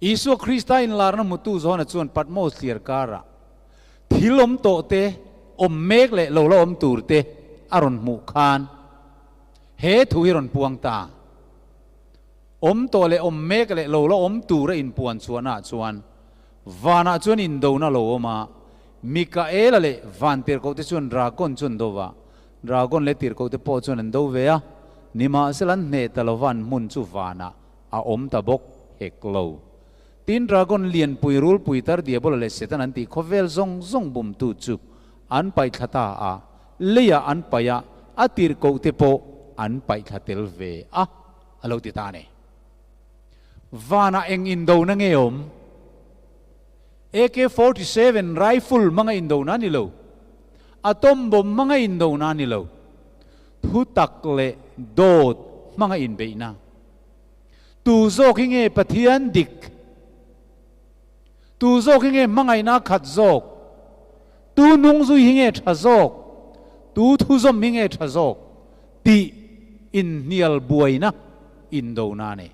Isua Krista inlarna hmutu Johana chuan Patmos thliar karah thil awm tawh te, awm mek leh lo la awm tur te a rawn hmuh khan he thu hi rawn puang ta. Awm tawh leh awm mek leh lo la awm tur a inpuan chhuahnaah chuan Vanah chuan indona lo awm a, Mikaela leh van tirhkohte chuan Dragon chu an do va, Dragon leh tirhkohte pawh chuan an do ve a, nimahsela an hneh ta lova an hmun chu vanah a awm ta bawk hek lo. Tin, Dragon lianpui rulpui tar Diabola leh Setan an tih khawvel zawng zawng bumtu chu an paihthla ta a, leiah an paih a, a tirhkohte pawh an paihthla tel ve a, a lo ti ta a ni. Vanah eng indona nge awm? AK-47 rifle hmanga indona a ni lo. Atom bomb hmanga indona a ni lo. Thutak leh dawt hmanga inbeihna. Tu zawk hi nge Pathian dik? Tu zawk hi nge hmangaihna a khat zawk? Tu nung zui hi nge tha zawk? Tu thuzawm hi nge tha zawk? Tih inhnial buaina indona a ni.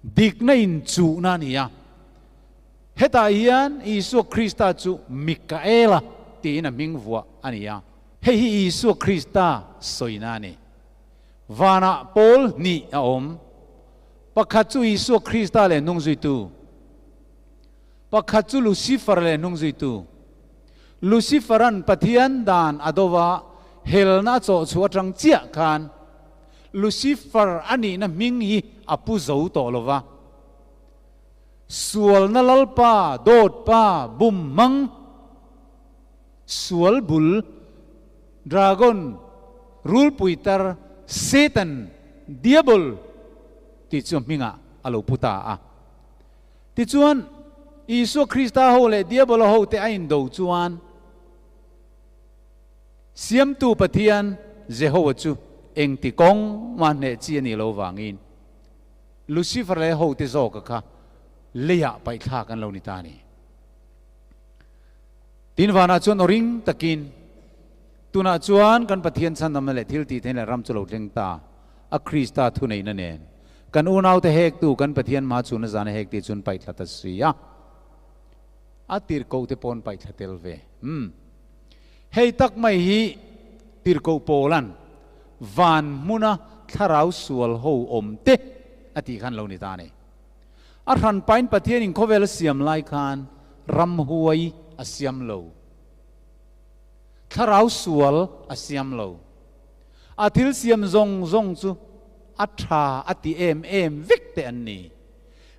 Dikna inchuhna a ni a. Hetah hian Isua Krista chu Mikaela tiin a hming vuah a ni a. Hei hi Isua Krista sawina a ni. Vanah pawl hnih a awm. Pakhat chu Isua Krista leh hnungzuitu. Pakhat chu Lucifer leh hnungzuitu. Lucifer-a'n Pathian dan a do va, helna a chawh chhuah atang chiah khan Lucifer a nihna hming hi a pu zo tawh lo va. Sualna lalpa, dawtpa, bum hmang, sual bul, dragon, rulpui tar, Satan, diabol tih chu hmingah a lo pu ta a. Tichuan, Isua Krista ho leh Diabola hote a indo chuan Siamtu Pathian Jehovah chu engti kawng mah hneh chi a nih lo vangin Lucifer leh hote zawka kha leiah paihthlak an lo ni ta a ni. Tin, vanah chuan aw ring takin, Tunah chuan kan Pathian chhandamna leh thil tih theihna leh ram chu lo thleng ta. A Krista thuneihna nen kan unaute hektu kan Pathian hma chhunna zana hek tih chun paih thla ta si a, a tirhkohte pawn paih thla tel ve. Umm. Hei tak mai hi tirhkoh Paula'n van hmuna thlarau sual ho awm te a tih khan lo ni ta a ni. A hranpain Pathianin khawvel a siam lai khan ramhuai a siam lo. Thlarau sual a siam lo. A thil siam zawng zawng chu a tha a ti em em vek te an ni.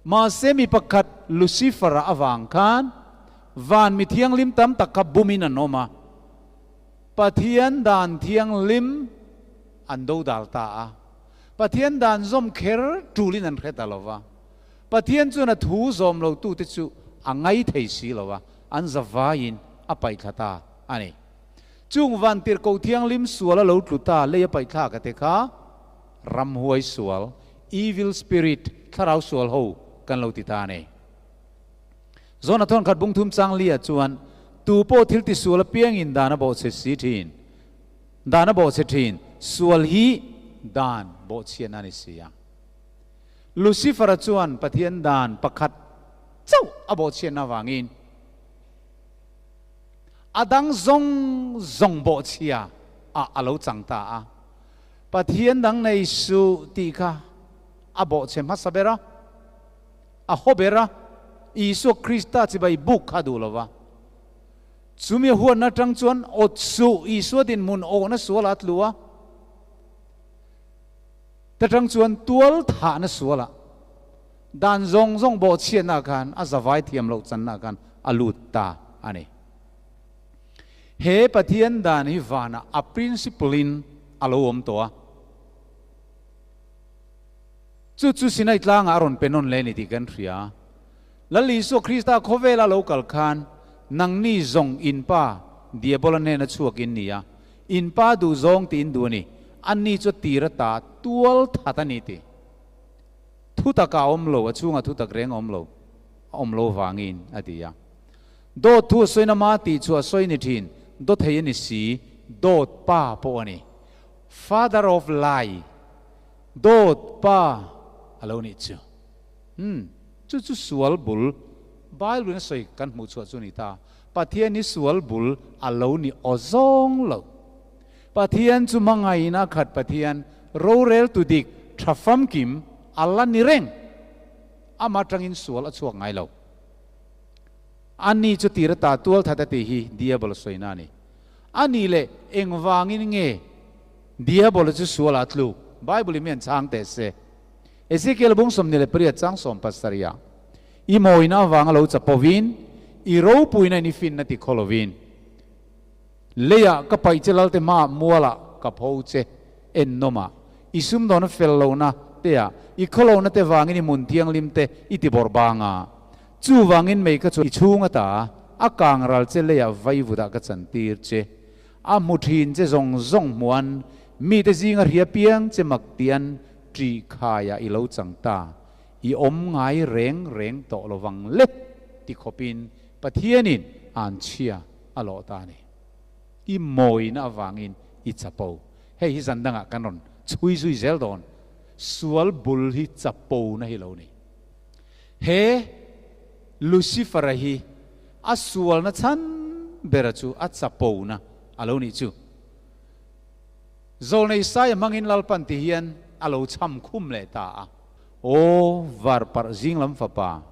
Mahse mi pakhat Lucifer-a avang khan van mi thianghlim tam tak kha bumin an awm a, Pathian dan thianghlim an dodal ta a. Pathian dan zawm kher tulin an hre ta lo va. Pathian chuan a thu zawm lotute chu a ngai thei si lo a, an zavaiin a paihthla ta a ni. Chung van tirhkoh thianghlim sual a lo tlu ta lei a paihthlak a te kha ramhuai sual, evil spirit, thlarau sual ho kan lo ti ta a ni. Zawn a thawn khat bung thum chang li ah chuan tu pawh thil ti sual apiangin dan a bawhchhe si thin, dan a bawhchhe thin, sual hi dan bawhchhiatna a ni si a. Lucifer-a chuan Pathian dan pakhat chauh a bawhchhiatna avangin. A dang zawng zawng bawhchhia ah a lo chang ta a. Pathian dang nei suh tih kha a bawhchhe hmasa ber a, a haw ber a, Isua Krista chibai buk kha a duh lo va. Chumi a huatna atang chuan awt suh, Isua dinhmun awhna sualah a tlu a, ta tang chuan tual thahna sualah dan zawng zawng bawhchhiatna khan a zavai thiam loh channa khan a lut ta a ni. He Pathian dan hi vanah a principle in a lo awm tawh a. Chu chu Sinai tlangah a rawn pe nawn leh a ni tih kan hria. Lal Isua Krista khawvela lo kal khan nangni zawng in pa Diabola hnena chhuak in ni a, in pa duh zawng tih in duh a ni, anni chu a tir ata tual that a ni tih. Thutak a awm lo, a chhungah thutak reng a awm lo, a awm lo vangin a ti a. Dawt thu a sawina ma tih chu a sawi ni thin, dawthei a ni si, dawt pa pawh a ni. Father of lie, dawt pa a lo nih chu. Umm, chu chu sual bul, Bible in a sawi kan hmuh chhuah chu a ni ta. Pathian hi sual bul a lo ni aw zawng lo. Pathian chu hmangaihna khat Pathian, rorel tu dik, tha famkim a la ni reng. Amah atangin sual a chhuak ngai lo. Ani chu tir ata tual that a tih hi Diabol sawina a ni. A nih leh engvangin nge Diabol chu sual ah tluk? Bible in mi an chhang teh se. Ezekiel bung 28 chang 17 ah, I mawina avanga lo chapovin, i ropuina in i finna ti khaw lovin, Leiah ka paih che Lalte hmaah mualah ka pho che en nawmah, i sumdawna fel lohna teah, i khawlohna te vangin i hmun thianghlim te i ti bawrh bang a. Chuvangin mei ka chu i chhung ata a kang ral che leiah vaivudah ka chantir che. A hmu thin che zawng zawng hmuan mite zinga hria piang che mak tian ṭih khaiah i lo chang ta. I awm ngai reng reng tawh lovang le ti khawpin Pathianin an chhia a lawh ta a ni. I mawina avangin i chapo. Hei hi zan dangah kan rawn chhui zui zel dawn. Sual bul hi chapona hi lo ni. He Lucifer-a hi a sualna chhan bera chu a chapona a lo nih chu. Zawlnei Saia hmangin Lalpan ti hian a lo chham khum leh ta a. Aw, var parh zing lam fapa,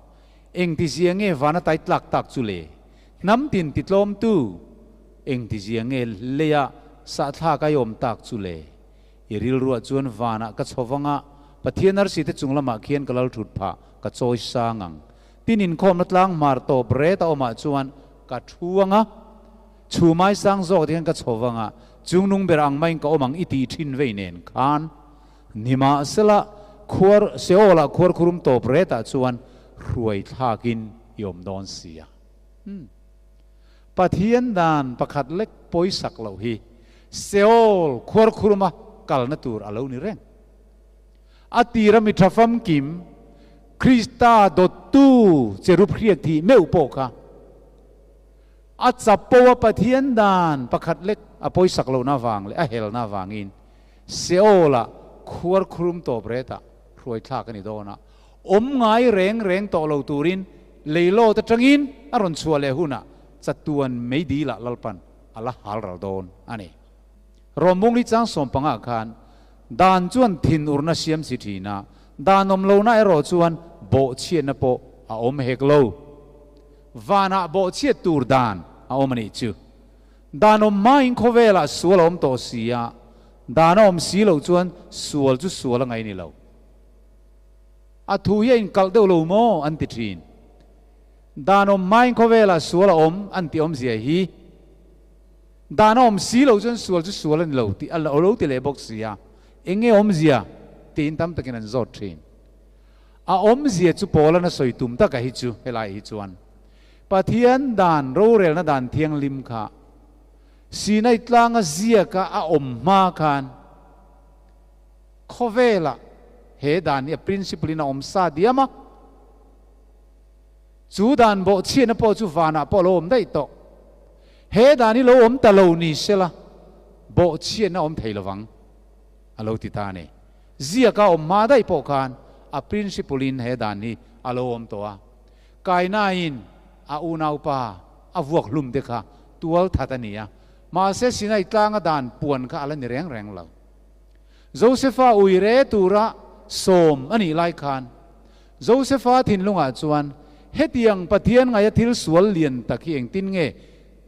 engtizia nge vana tai tlak tak chu le? Hnam tin ti tlawmtu, engtizia nge leia sahthlak ai awm tak chu le? I rilruah chuan vanah ka chho vang a, Pathian arsi te chung lamah khian ka lal thut phah, ka chawi sang ang. Tin inkhawmna tlang hmar tawp ret a awmah chuan ka thu ang a, chhumai sang zawk te hian ka chho vang a, chungnung ber ang maiin ka awm ang i tih thin vei nen khan. Nimahsela, khuar Seolah khuar khurum tawp retah chuan hruai thlakin i awm dawn si a. Umm. Pathian dan pakhat lek pawisak loh hi Seol khuar khuruma kalna tur a lo ni reng. A tira mi tha famkim, Krista dawttu cherub hriak thih meuh pawh kha a chapo a Pathian dan pakhat lek a pawisak lohna avang leh a helna avangin Seol-ah khuar khurum tawp retah hruai thlak a ni dawn a, awm ngai reng reng tawh lo turin leilawt atangin a rawn chhuah leh hunah chatuan meidilah Lalpan a la hal ral dawn a ni. Rawmbung hi chang 15 khan dan chuan thinurna siam si thin a, dan awm lohna erawh chuan bawhchhiatna pawh a awm hek lo. Vanah bawhchhiat tur dan a awm a nih chu. Dan awm hmain khawvelah sual a awm tawh si a, dan a awm si loh chuan sual chu sual a ngaih ni lo. A thu hi a inkalh deuh lo maw an ti thin. Dan awm hmain khawvelah sual a awm an tih awmzia hi dan a awm si loh chuan sual chu sual a ni lo tih a lo ti leh bawk si a, eng nge awmzia tiin tam takin an zawt thin. A awmzia chu Paula'n a sawi tum taka hi chu helaiah hi chuan Pathian dan rorelna dan thianghlim kha Sinai tlanga ziaka a awm hma khan khawvelah he dan hi a principle in a awm sa diam a. Chu dan bawhchhiatna pawh chu vanah pawh a lo awm daih tawh. He dan hi lo awm ta lo ni sela bawhchhiatna a awm thei lovang a lo ti ta a ni. Ziaka awm hma daih pawh khan a principle in he dan hi a lo awm tawh a. Kainain a unaupa a vuak hlum te kha tual that a ni a, mahse Sinai tlanga dan puan kha a la ni reng reng lo. Josefa ui re tura sawm a nih lai khan Josefa thinlungah chuan hetiang Pathian ngaia thil sual lian tak hi engtin nge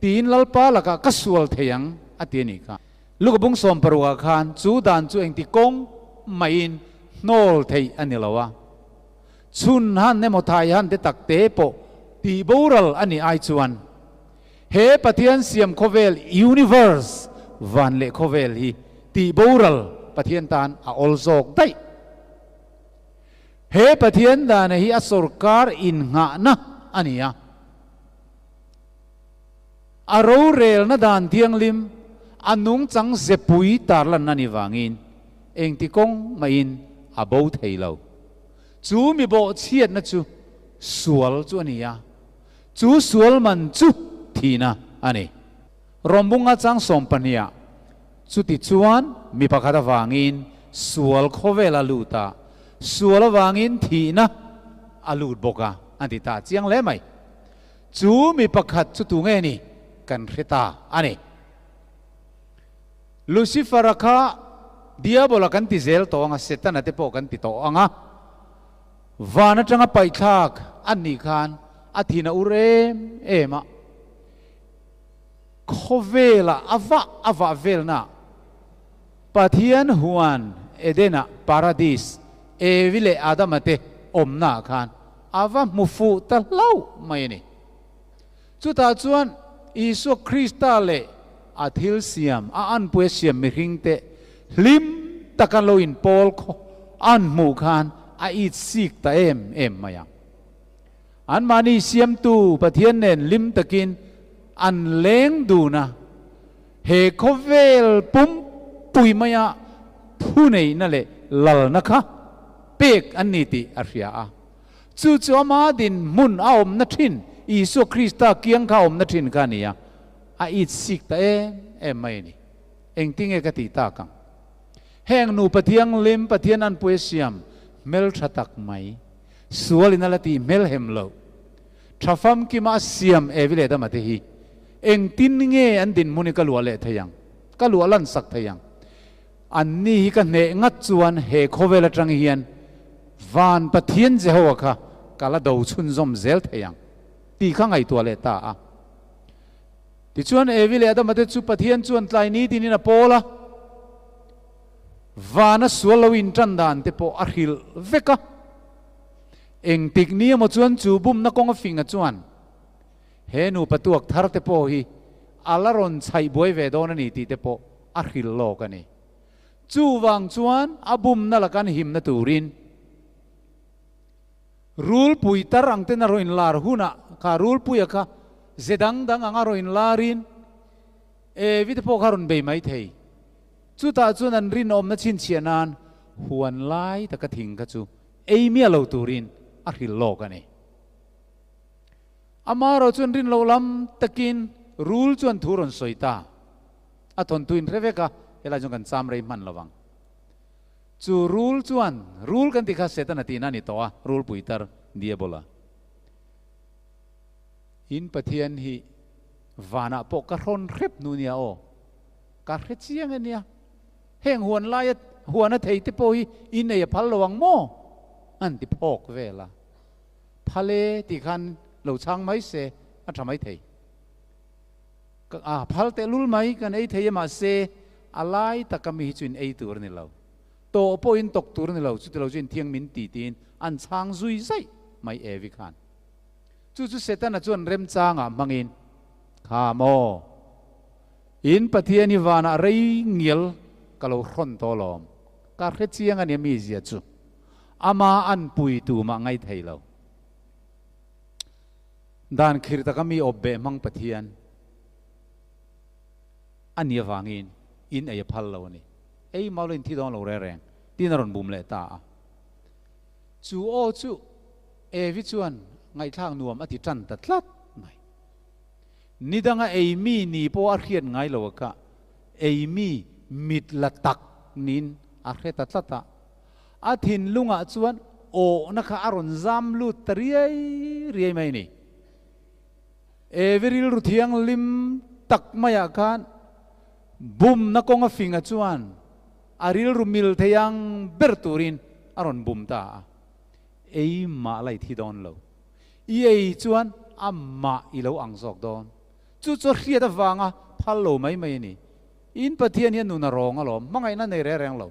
tiin Lalpa lakah ka sual thei ang a ti a nih kha. Luka bung 16ah khan chu dan chu engti kawng mahin hnawl theih a ni lo a, chhun han emaw thai han te tak te pawh tih boral a nih ai chuan he Pathian siam khawvel, universe, van leh khawvel hi tih boral Pathian tan a awl zawk daih. He Pathian dana hi a sorkar innghahna a ni a. A rorelna dan thianghlim, a nungchang zepui tarlanna ni vangin engti kawng mahin a bo thei lo. Chu mi bawhchhiatna chu sual chu a ni a, chu sual man chu thihna a ni. Rawmbunga chang 12ah chuti chuan mi pakhat avangin sual khawvel a lut a, sual avangin thihna a lut bawk a, an ti ta chiang hle mai. Chu mi pakhat chu tu nge ni kan hre ta a ni. Lucifer-a kha Diabola kan ti zel tawh ang a, Setana te pawh kan ti tawh ang a. Van atanga paihthlak an nih khan a thin a ur em em a. Khawvela a vah a vah velna Pathian huan Eden-ah Paradis, Evi leh Adama te awmnaah khan a va hmu fuh ta hlauh mai a ni. Chutah chuan Isua Krista leh a thil siam, a anpui a siam mihringte hlim taka lo inpawl khaw an hmuh khan a it sik ta em em mai ang. Anmahni siamtu Pathian nen hlim takin an leng dun a, he khawvel pumpui maia thuneihna leh lalna kha pek an ni tih a hria a. Chu chu ama dinhmun a awmna thin, Isua Krista kiang kha a awmna thin kha a ni a, a it sik ta em em mai a ni. Engtinge ka tih tak ang? Heng nupa thianghlim Pathian anpui a siam hmeltha tak mai, sualin a la tih hmelhem loh, tha famkima a siam Evi leh Adama te hi engtin nge an dinhmun hi ka luah leh thei ang, ka luah lan sak thei ang? Anni hi ka hneh ngat chuan he khawvel atang hian van Pathian Jehovah kha ka la do chhunzawm zel thei ang tih kha ngaihtuah leh ta a. Tichuan Evi leh Adama te chu Pathian chuan tlai ni tinin a pawl a, vana sual lo intan dan te pawh a hrilh vek a. Engtik ni emaw chuan chu bumna kawng a finga chuan he nupa tuak thar te pawh hi a la rawn chhaih buai ve dawn a ni tih te pawh a hrilh lawk a ni. Chuvang chuan a bumna laka an himna turin rulpui tar ang ten a rawn inlar hunah kha rulpuia kha ze dang dang anga rawn inlarin Evi te pawh kha rawn bei mai thei. Chutah chuan an rinawmna chhinchhiah nan huan lai taka thing kha chu ei miah lo turin a hrilh lawk a ni. Amaherawh chuan rin loh lam takin rul chuan thu rawn sawi ta. A thawnthu in hre vek a, helai chuan kan cham rei hman lo vang. Chu rul chuan, rul kan tih kha Setana tihna a ni tawh a, rul puitar, Diabola. In Pathian hi vanah pawh ka hrawn hrep hnu nia aw, ka hre chiang e nia. Heng huan laia huan a thei te pawh hi in ei a phal lo ang maw? An ti phawk vel a. Phal e tih khan lo chhang mai se a tha mai thei. Ka a phal tehlul mai kan ei thei e mahse a lai taka mi hi chu in ei tur a ni lo. Tawh pawh in tawk tur a ni lo, chuti lo chu in thiang min ti tiin an chhang zui zaih mai Evi khan. Chu chu Setana chuan remchangah hmangin, Kha maw? In Pathian hi vanah rei ngial ka lo hrawn tawh alawm. Ka hre chiang a nia mizia chu. Ama an pui tu mah ngai thei lo. Dan khir taka mi awp beh hmang Pathian a nih avangin in ei a phal lo a ni. Ei mau lo in thi dawn lo reng reng tiin a rawn bum leh ta a. Chu aw chu Evi chuan ngaihthlak nuam a ti tan ta tlat mai. Ni danga ei mi ni pawh a hriat ngai lo a kha ei mi mit la tak niin a hre ta tlat a. A thinlungah chuan awhna kha a rawn zam lut ta riai riai mai a ni. Evi rilru thianghlim tak maiah khan bumna kawnga finga chuan a rilru mil thei ang ber turin a rawn bum ta a. Ei mah la i thi dawn lo. I ei chuan amah i lo ang zawk dawn. Chu chu a hriat avanga phal lo mai mai a ni. In Pathian hian nun a rawng alawm, hmangaihna nei reng reng lo.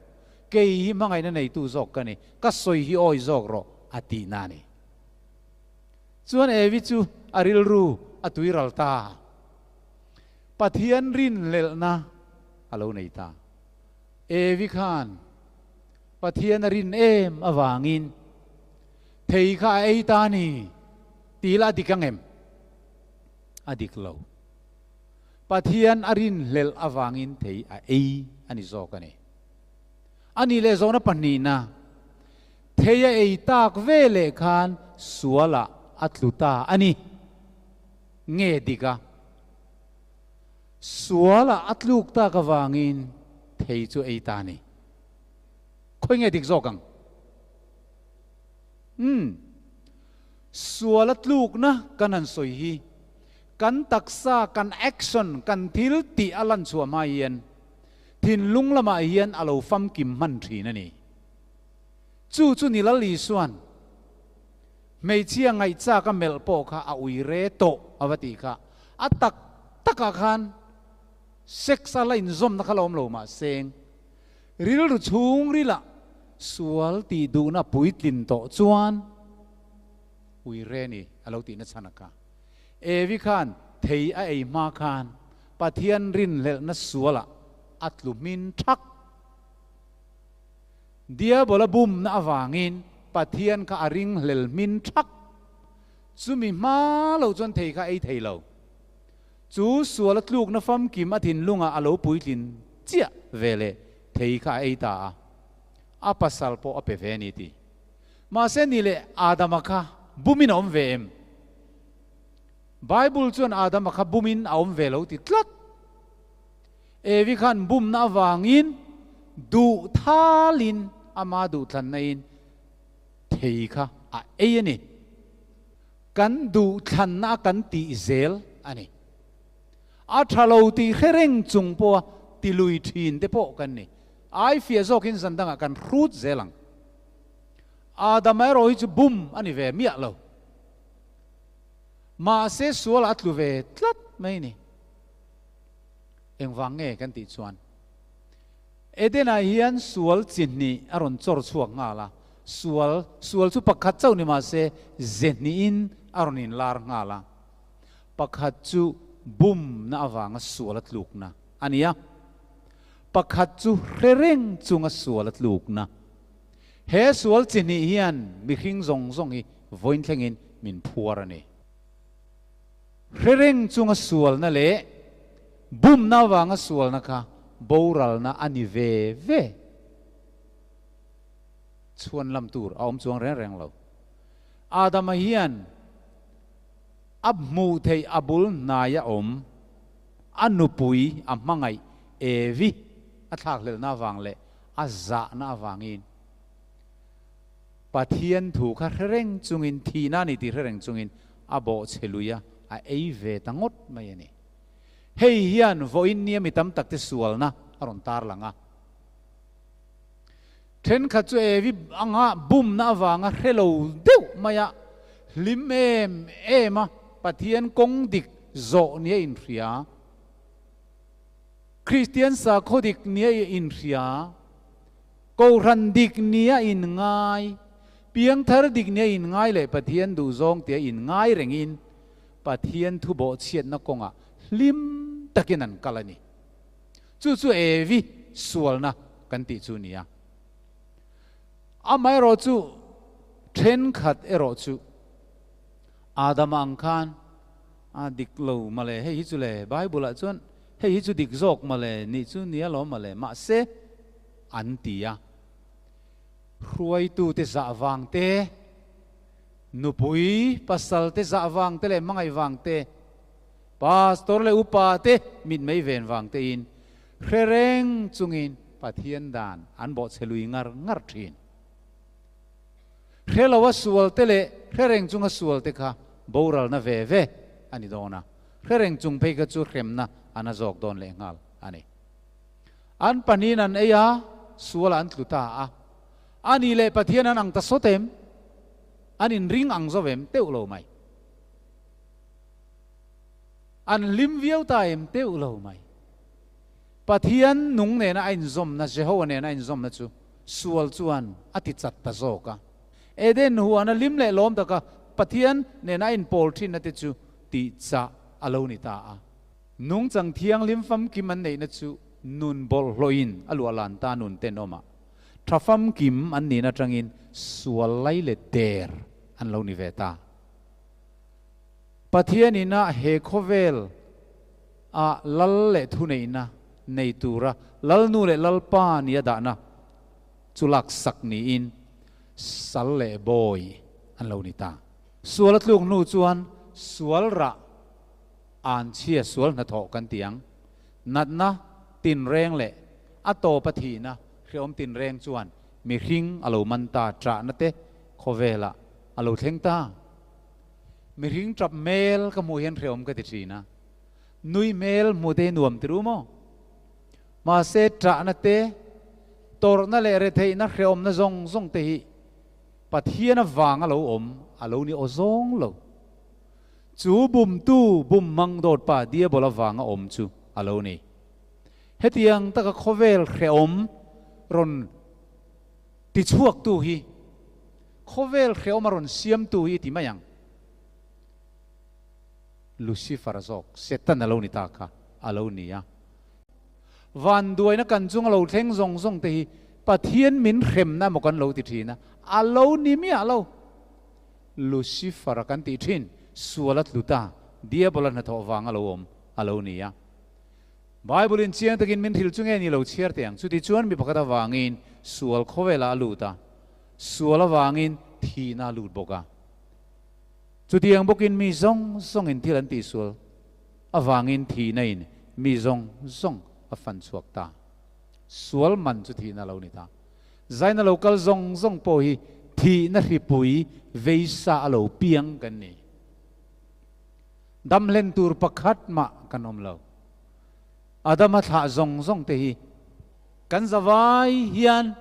Kei hi hmangaihna neitu zawk ka ni, ka sawi hi awi zawk rawh a tihna a ni. Chuan Evi chu a rilru a tuiral ta. Pathian rinhlelhna a lo nei ta. Evi khan Pathian a rin em avangin thei kha a ei ta a ni tih lah a dik ang em? A dik lo. Pathian a rinhlelh avangin thei a ei a ni zawk a ni. A nih leh zawhna pahnihna, thei a ei tak ve leh khan sualah a tlu ta a ni. Nge dik a? Sualah a tluk tak avangin thei chu ei ta a ni. Khawi nge dik zawk ang? Umm. Sual a tlukna kan han sawi hi kan taksa, kan action, kan thil tih a lan chhuah hma hian thinlung lamah hian a lo famkim hman thin a ni. Chu chu ni Lal Isuan hmeichhia ngaihchak a melh pawh kha a ui re tawh a va tih kha a tak takah khan sex a la inzawmna kha la awm lo mah seng rilru chhungrilah sual tih duhna puitlin tawh chuan ui re ni a lo tihna chhan a kha. Evi khan thei a ei hma khan Pathian rinhlelhna sualah a tlu hmin thak. Diabola bumna avangin Pathian kha a ringhlel hmin thak. Chumi hma lo chuan thei kha ei thei lo. Chu suala tlukna famkim a thinlungah a lo puitlin chiah ve leh thei kha a ei ta a. A pasal pawh a pe ve a ni ti. Mahse ni leh Adama kha bumin a awm ve em? Bible chuan Adama kha bumin a awm ve lo ti tlat. Evi khan bumna avangin duh thalin ama duhthlanna in thei kha a ei a ni. Kan duhthlanna a kan tih zel a ni. A tha lo tih hre reng chung pawha ti lui thin te pawh kan ni. Ai fiah zawkin zan dangah kan hrut zel ang. Adama erawh hi chu bum a ni ve miah lo. Mahse sual a tlu ve tlat mai ni. Engvang nge kan tih chuan Eden-ah hian sual chi hnih a rawn chawr chhuak nghal a, sual sual chu pakhat chauh ni mahse ze hnihin a rawn inlar nghal a. Pakhat chu bumna avanga sual a tlukna a ni a, pakhat chu hre reng chunga sual a tlukna. He sual chi hnih hian mihring zawng zawng hi vawiin thlengin min phuar a ni. Hre reng chunga sualna leh bumna avanga sualna kha boralna a ni ve ve. Chhuan lam tur a awm chuang reng reng lo. Adama hian a hmuh theih a bul hnaia awm a nupui a hmangaih Evi a thlakhlelhna avang leh a zahna avangin Pathian thu kha hre reng chungin, thihna a ni tih hre reng chungin a bawhchhe lui a, a ei ve ta ngawt mai a ni. Hei hian vawiin nia mi tam takte sualna a rawn tarlang a. Thenkhat chu Evi anga bumna avanga hre lo deuh mai a, hlim em em a, Pathian kawng dik zawh nia inhria. Kristian sakhaw dik nia inhria. Kohhran dik nia inngai, piangthar dik nia inngai leh Pathian duhzawng tia inngai rengin Pathian thu bawhchhiatna kawngah hlim takin an kal a ni. Chu chu Evi sualna kan tih chu nia. Amaherawh chu thenkhat erawh chu Adama ang khan a dik lo mawle, hei hi chu le Bible-ah chuan hei hi chu dik zawk mawle, nih chu nia lawm mawle, mahse an ti a. Hruaitute zah vang te, nupui pasal te zah vang te leh hmangaih vang te, pastor leh upa te mitmei ven vang tein hre reng chungin Pathian dan an bawhchhe lui ngar ngar thin. Hre loa sual te leh hre reng chunga sual te kha boralna ve ve a ni dawn a, hre reng chung phei kha chu hremna a na zawk dawn leh nghal a ni. An pahnihin an ei a, sualah an tlu ta a. A nih leh Pathian an ang ta sawt em? An inring ang zo em? Teuh lo mai. An hlim viau ta em? Teuh lo mai. Pathian nung nena a inzawmna, Jehovah nena a inzawmna chu sual chuan a ti chat ta zawk a. Eden huana lim leh lawm taka Pathian nena a inpawl thinna te chu tih chah a lo ni ta a. Nungchang thianghlim famkim an neihna chu nun bawlhhlawhin a luah lan ta nun tenawm a, tha famkim an nihna atangin sual lai leh der an lo ni ve ta. Pathian ina he khawvel ah lal leh thuneihna nei tura Lalnu leh Lalpa nia dahna chu laksak niin sal leh bawi an lo ni ta. Sual a tluk hnu chuan sual rah Anchhia sual hnathawh kan ti ang. Natna tinreng leh a tawpa thihna hrehawm tinreng chuan mihring a lo man ta ṭahna te khawvelah a lo thleng ta. Mihring ṭap hmel ka hmuh hian hrehawm ka ti ṭhin a, nui hmel hmuh te hi nuam ti ru maw? Mahse ṭahna te, tawrhna leh retheihna hrehawmna zawng zawng te hi Pathian avanga lo awm a lo ni aw zawng lo. Chu bumtu bum hmang dawt pa Diabola vanga awm chu a lo ni. Hetiang taka khawvel hrehawm rawn tichhuaktu hi, khawvel hrehawm a rawn siamtu hi i ti mai ang. Lucifer zawk, Satan a lo ni ta kha a lo ni a. Vanduaina kan chung a lo thleng zawng zawng te hi Pathian min hremna emaw kan lo ti thin a, a lo ni miah lo. Lucifer a kan tih thin, sual a tlu ta, Diabola hnathawh vang a lo awm a lo ni a. Bible in chiang takin min hrilh chu nge ni lo chhiar teh ang. Chutichuan mi pakhat avangin sual khawvelah a lut a, sual avangin thihna a lut bawk a. Chutiang bawkin mi zawng zawngin thil an tihsual avangin thihna in mi zawng zawng a fan chhuak ta. Sual man chu thihna a lo ni ta. Zaina lo kal zawng zawng pawh hi thihna hripui veisa a lo piang kan ni. Damhlen tur pakhat mah kan awm lo. Adama thlah zawng zawng te hi kan zavai hian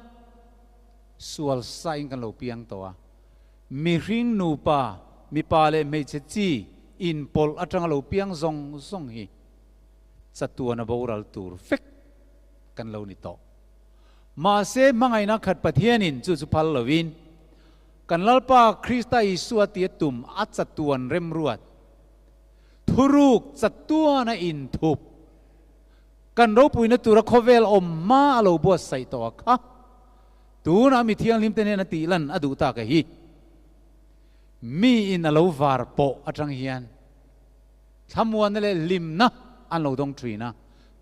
sual sain kan lo piang tawh a. Mihring nupa, mipa leh hmeichhe chi inpawlh atanga lo piang zawng zawng hi chatuana boral tur vek kan lo ni tawh. Mahse, hmangaihna khat Pathianin chu chu phal lovin, kan Lalpa Krista Isua tia tum a chatuan remruat, thuruk chatuana inthup, kan ropuina tura khawvel awm hma a lo buatsaih tawh a kha, tunah mi thianghlimte hnena tih lan a duh tak a hi. Mi in a lo var pawh atang hian thlamuanna leh hlimna an lo dawng thin a,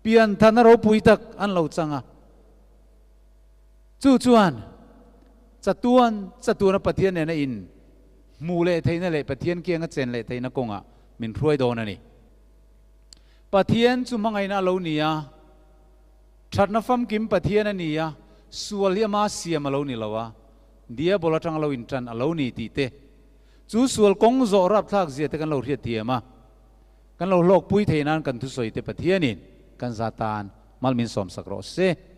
pianthana ropui tak an lo chang a. Chu chuan chatuan chatuana Pathian nena in hmuh leh theihna leh Pathian kianga chen leh theihna kawngah min hruai dawn a ni. Pathian chu hmangaihna a lo ni a, thatna famkim Pathian a ni a, sual hi ama siam a lo ni lo a, Diabol atanga lo intan a lo ni tih te, chu sual kawng zawh rapthlak zia te kan lo hriat thiam a, kan lo hlawkpui thei nan kan thusawi te Pathianin kan za tan mal min sawmsak rawh se.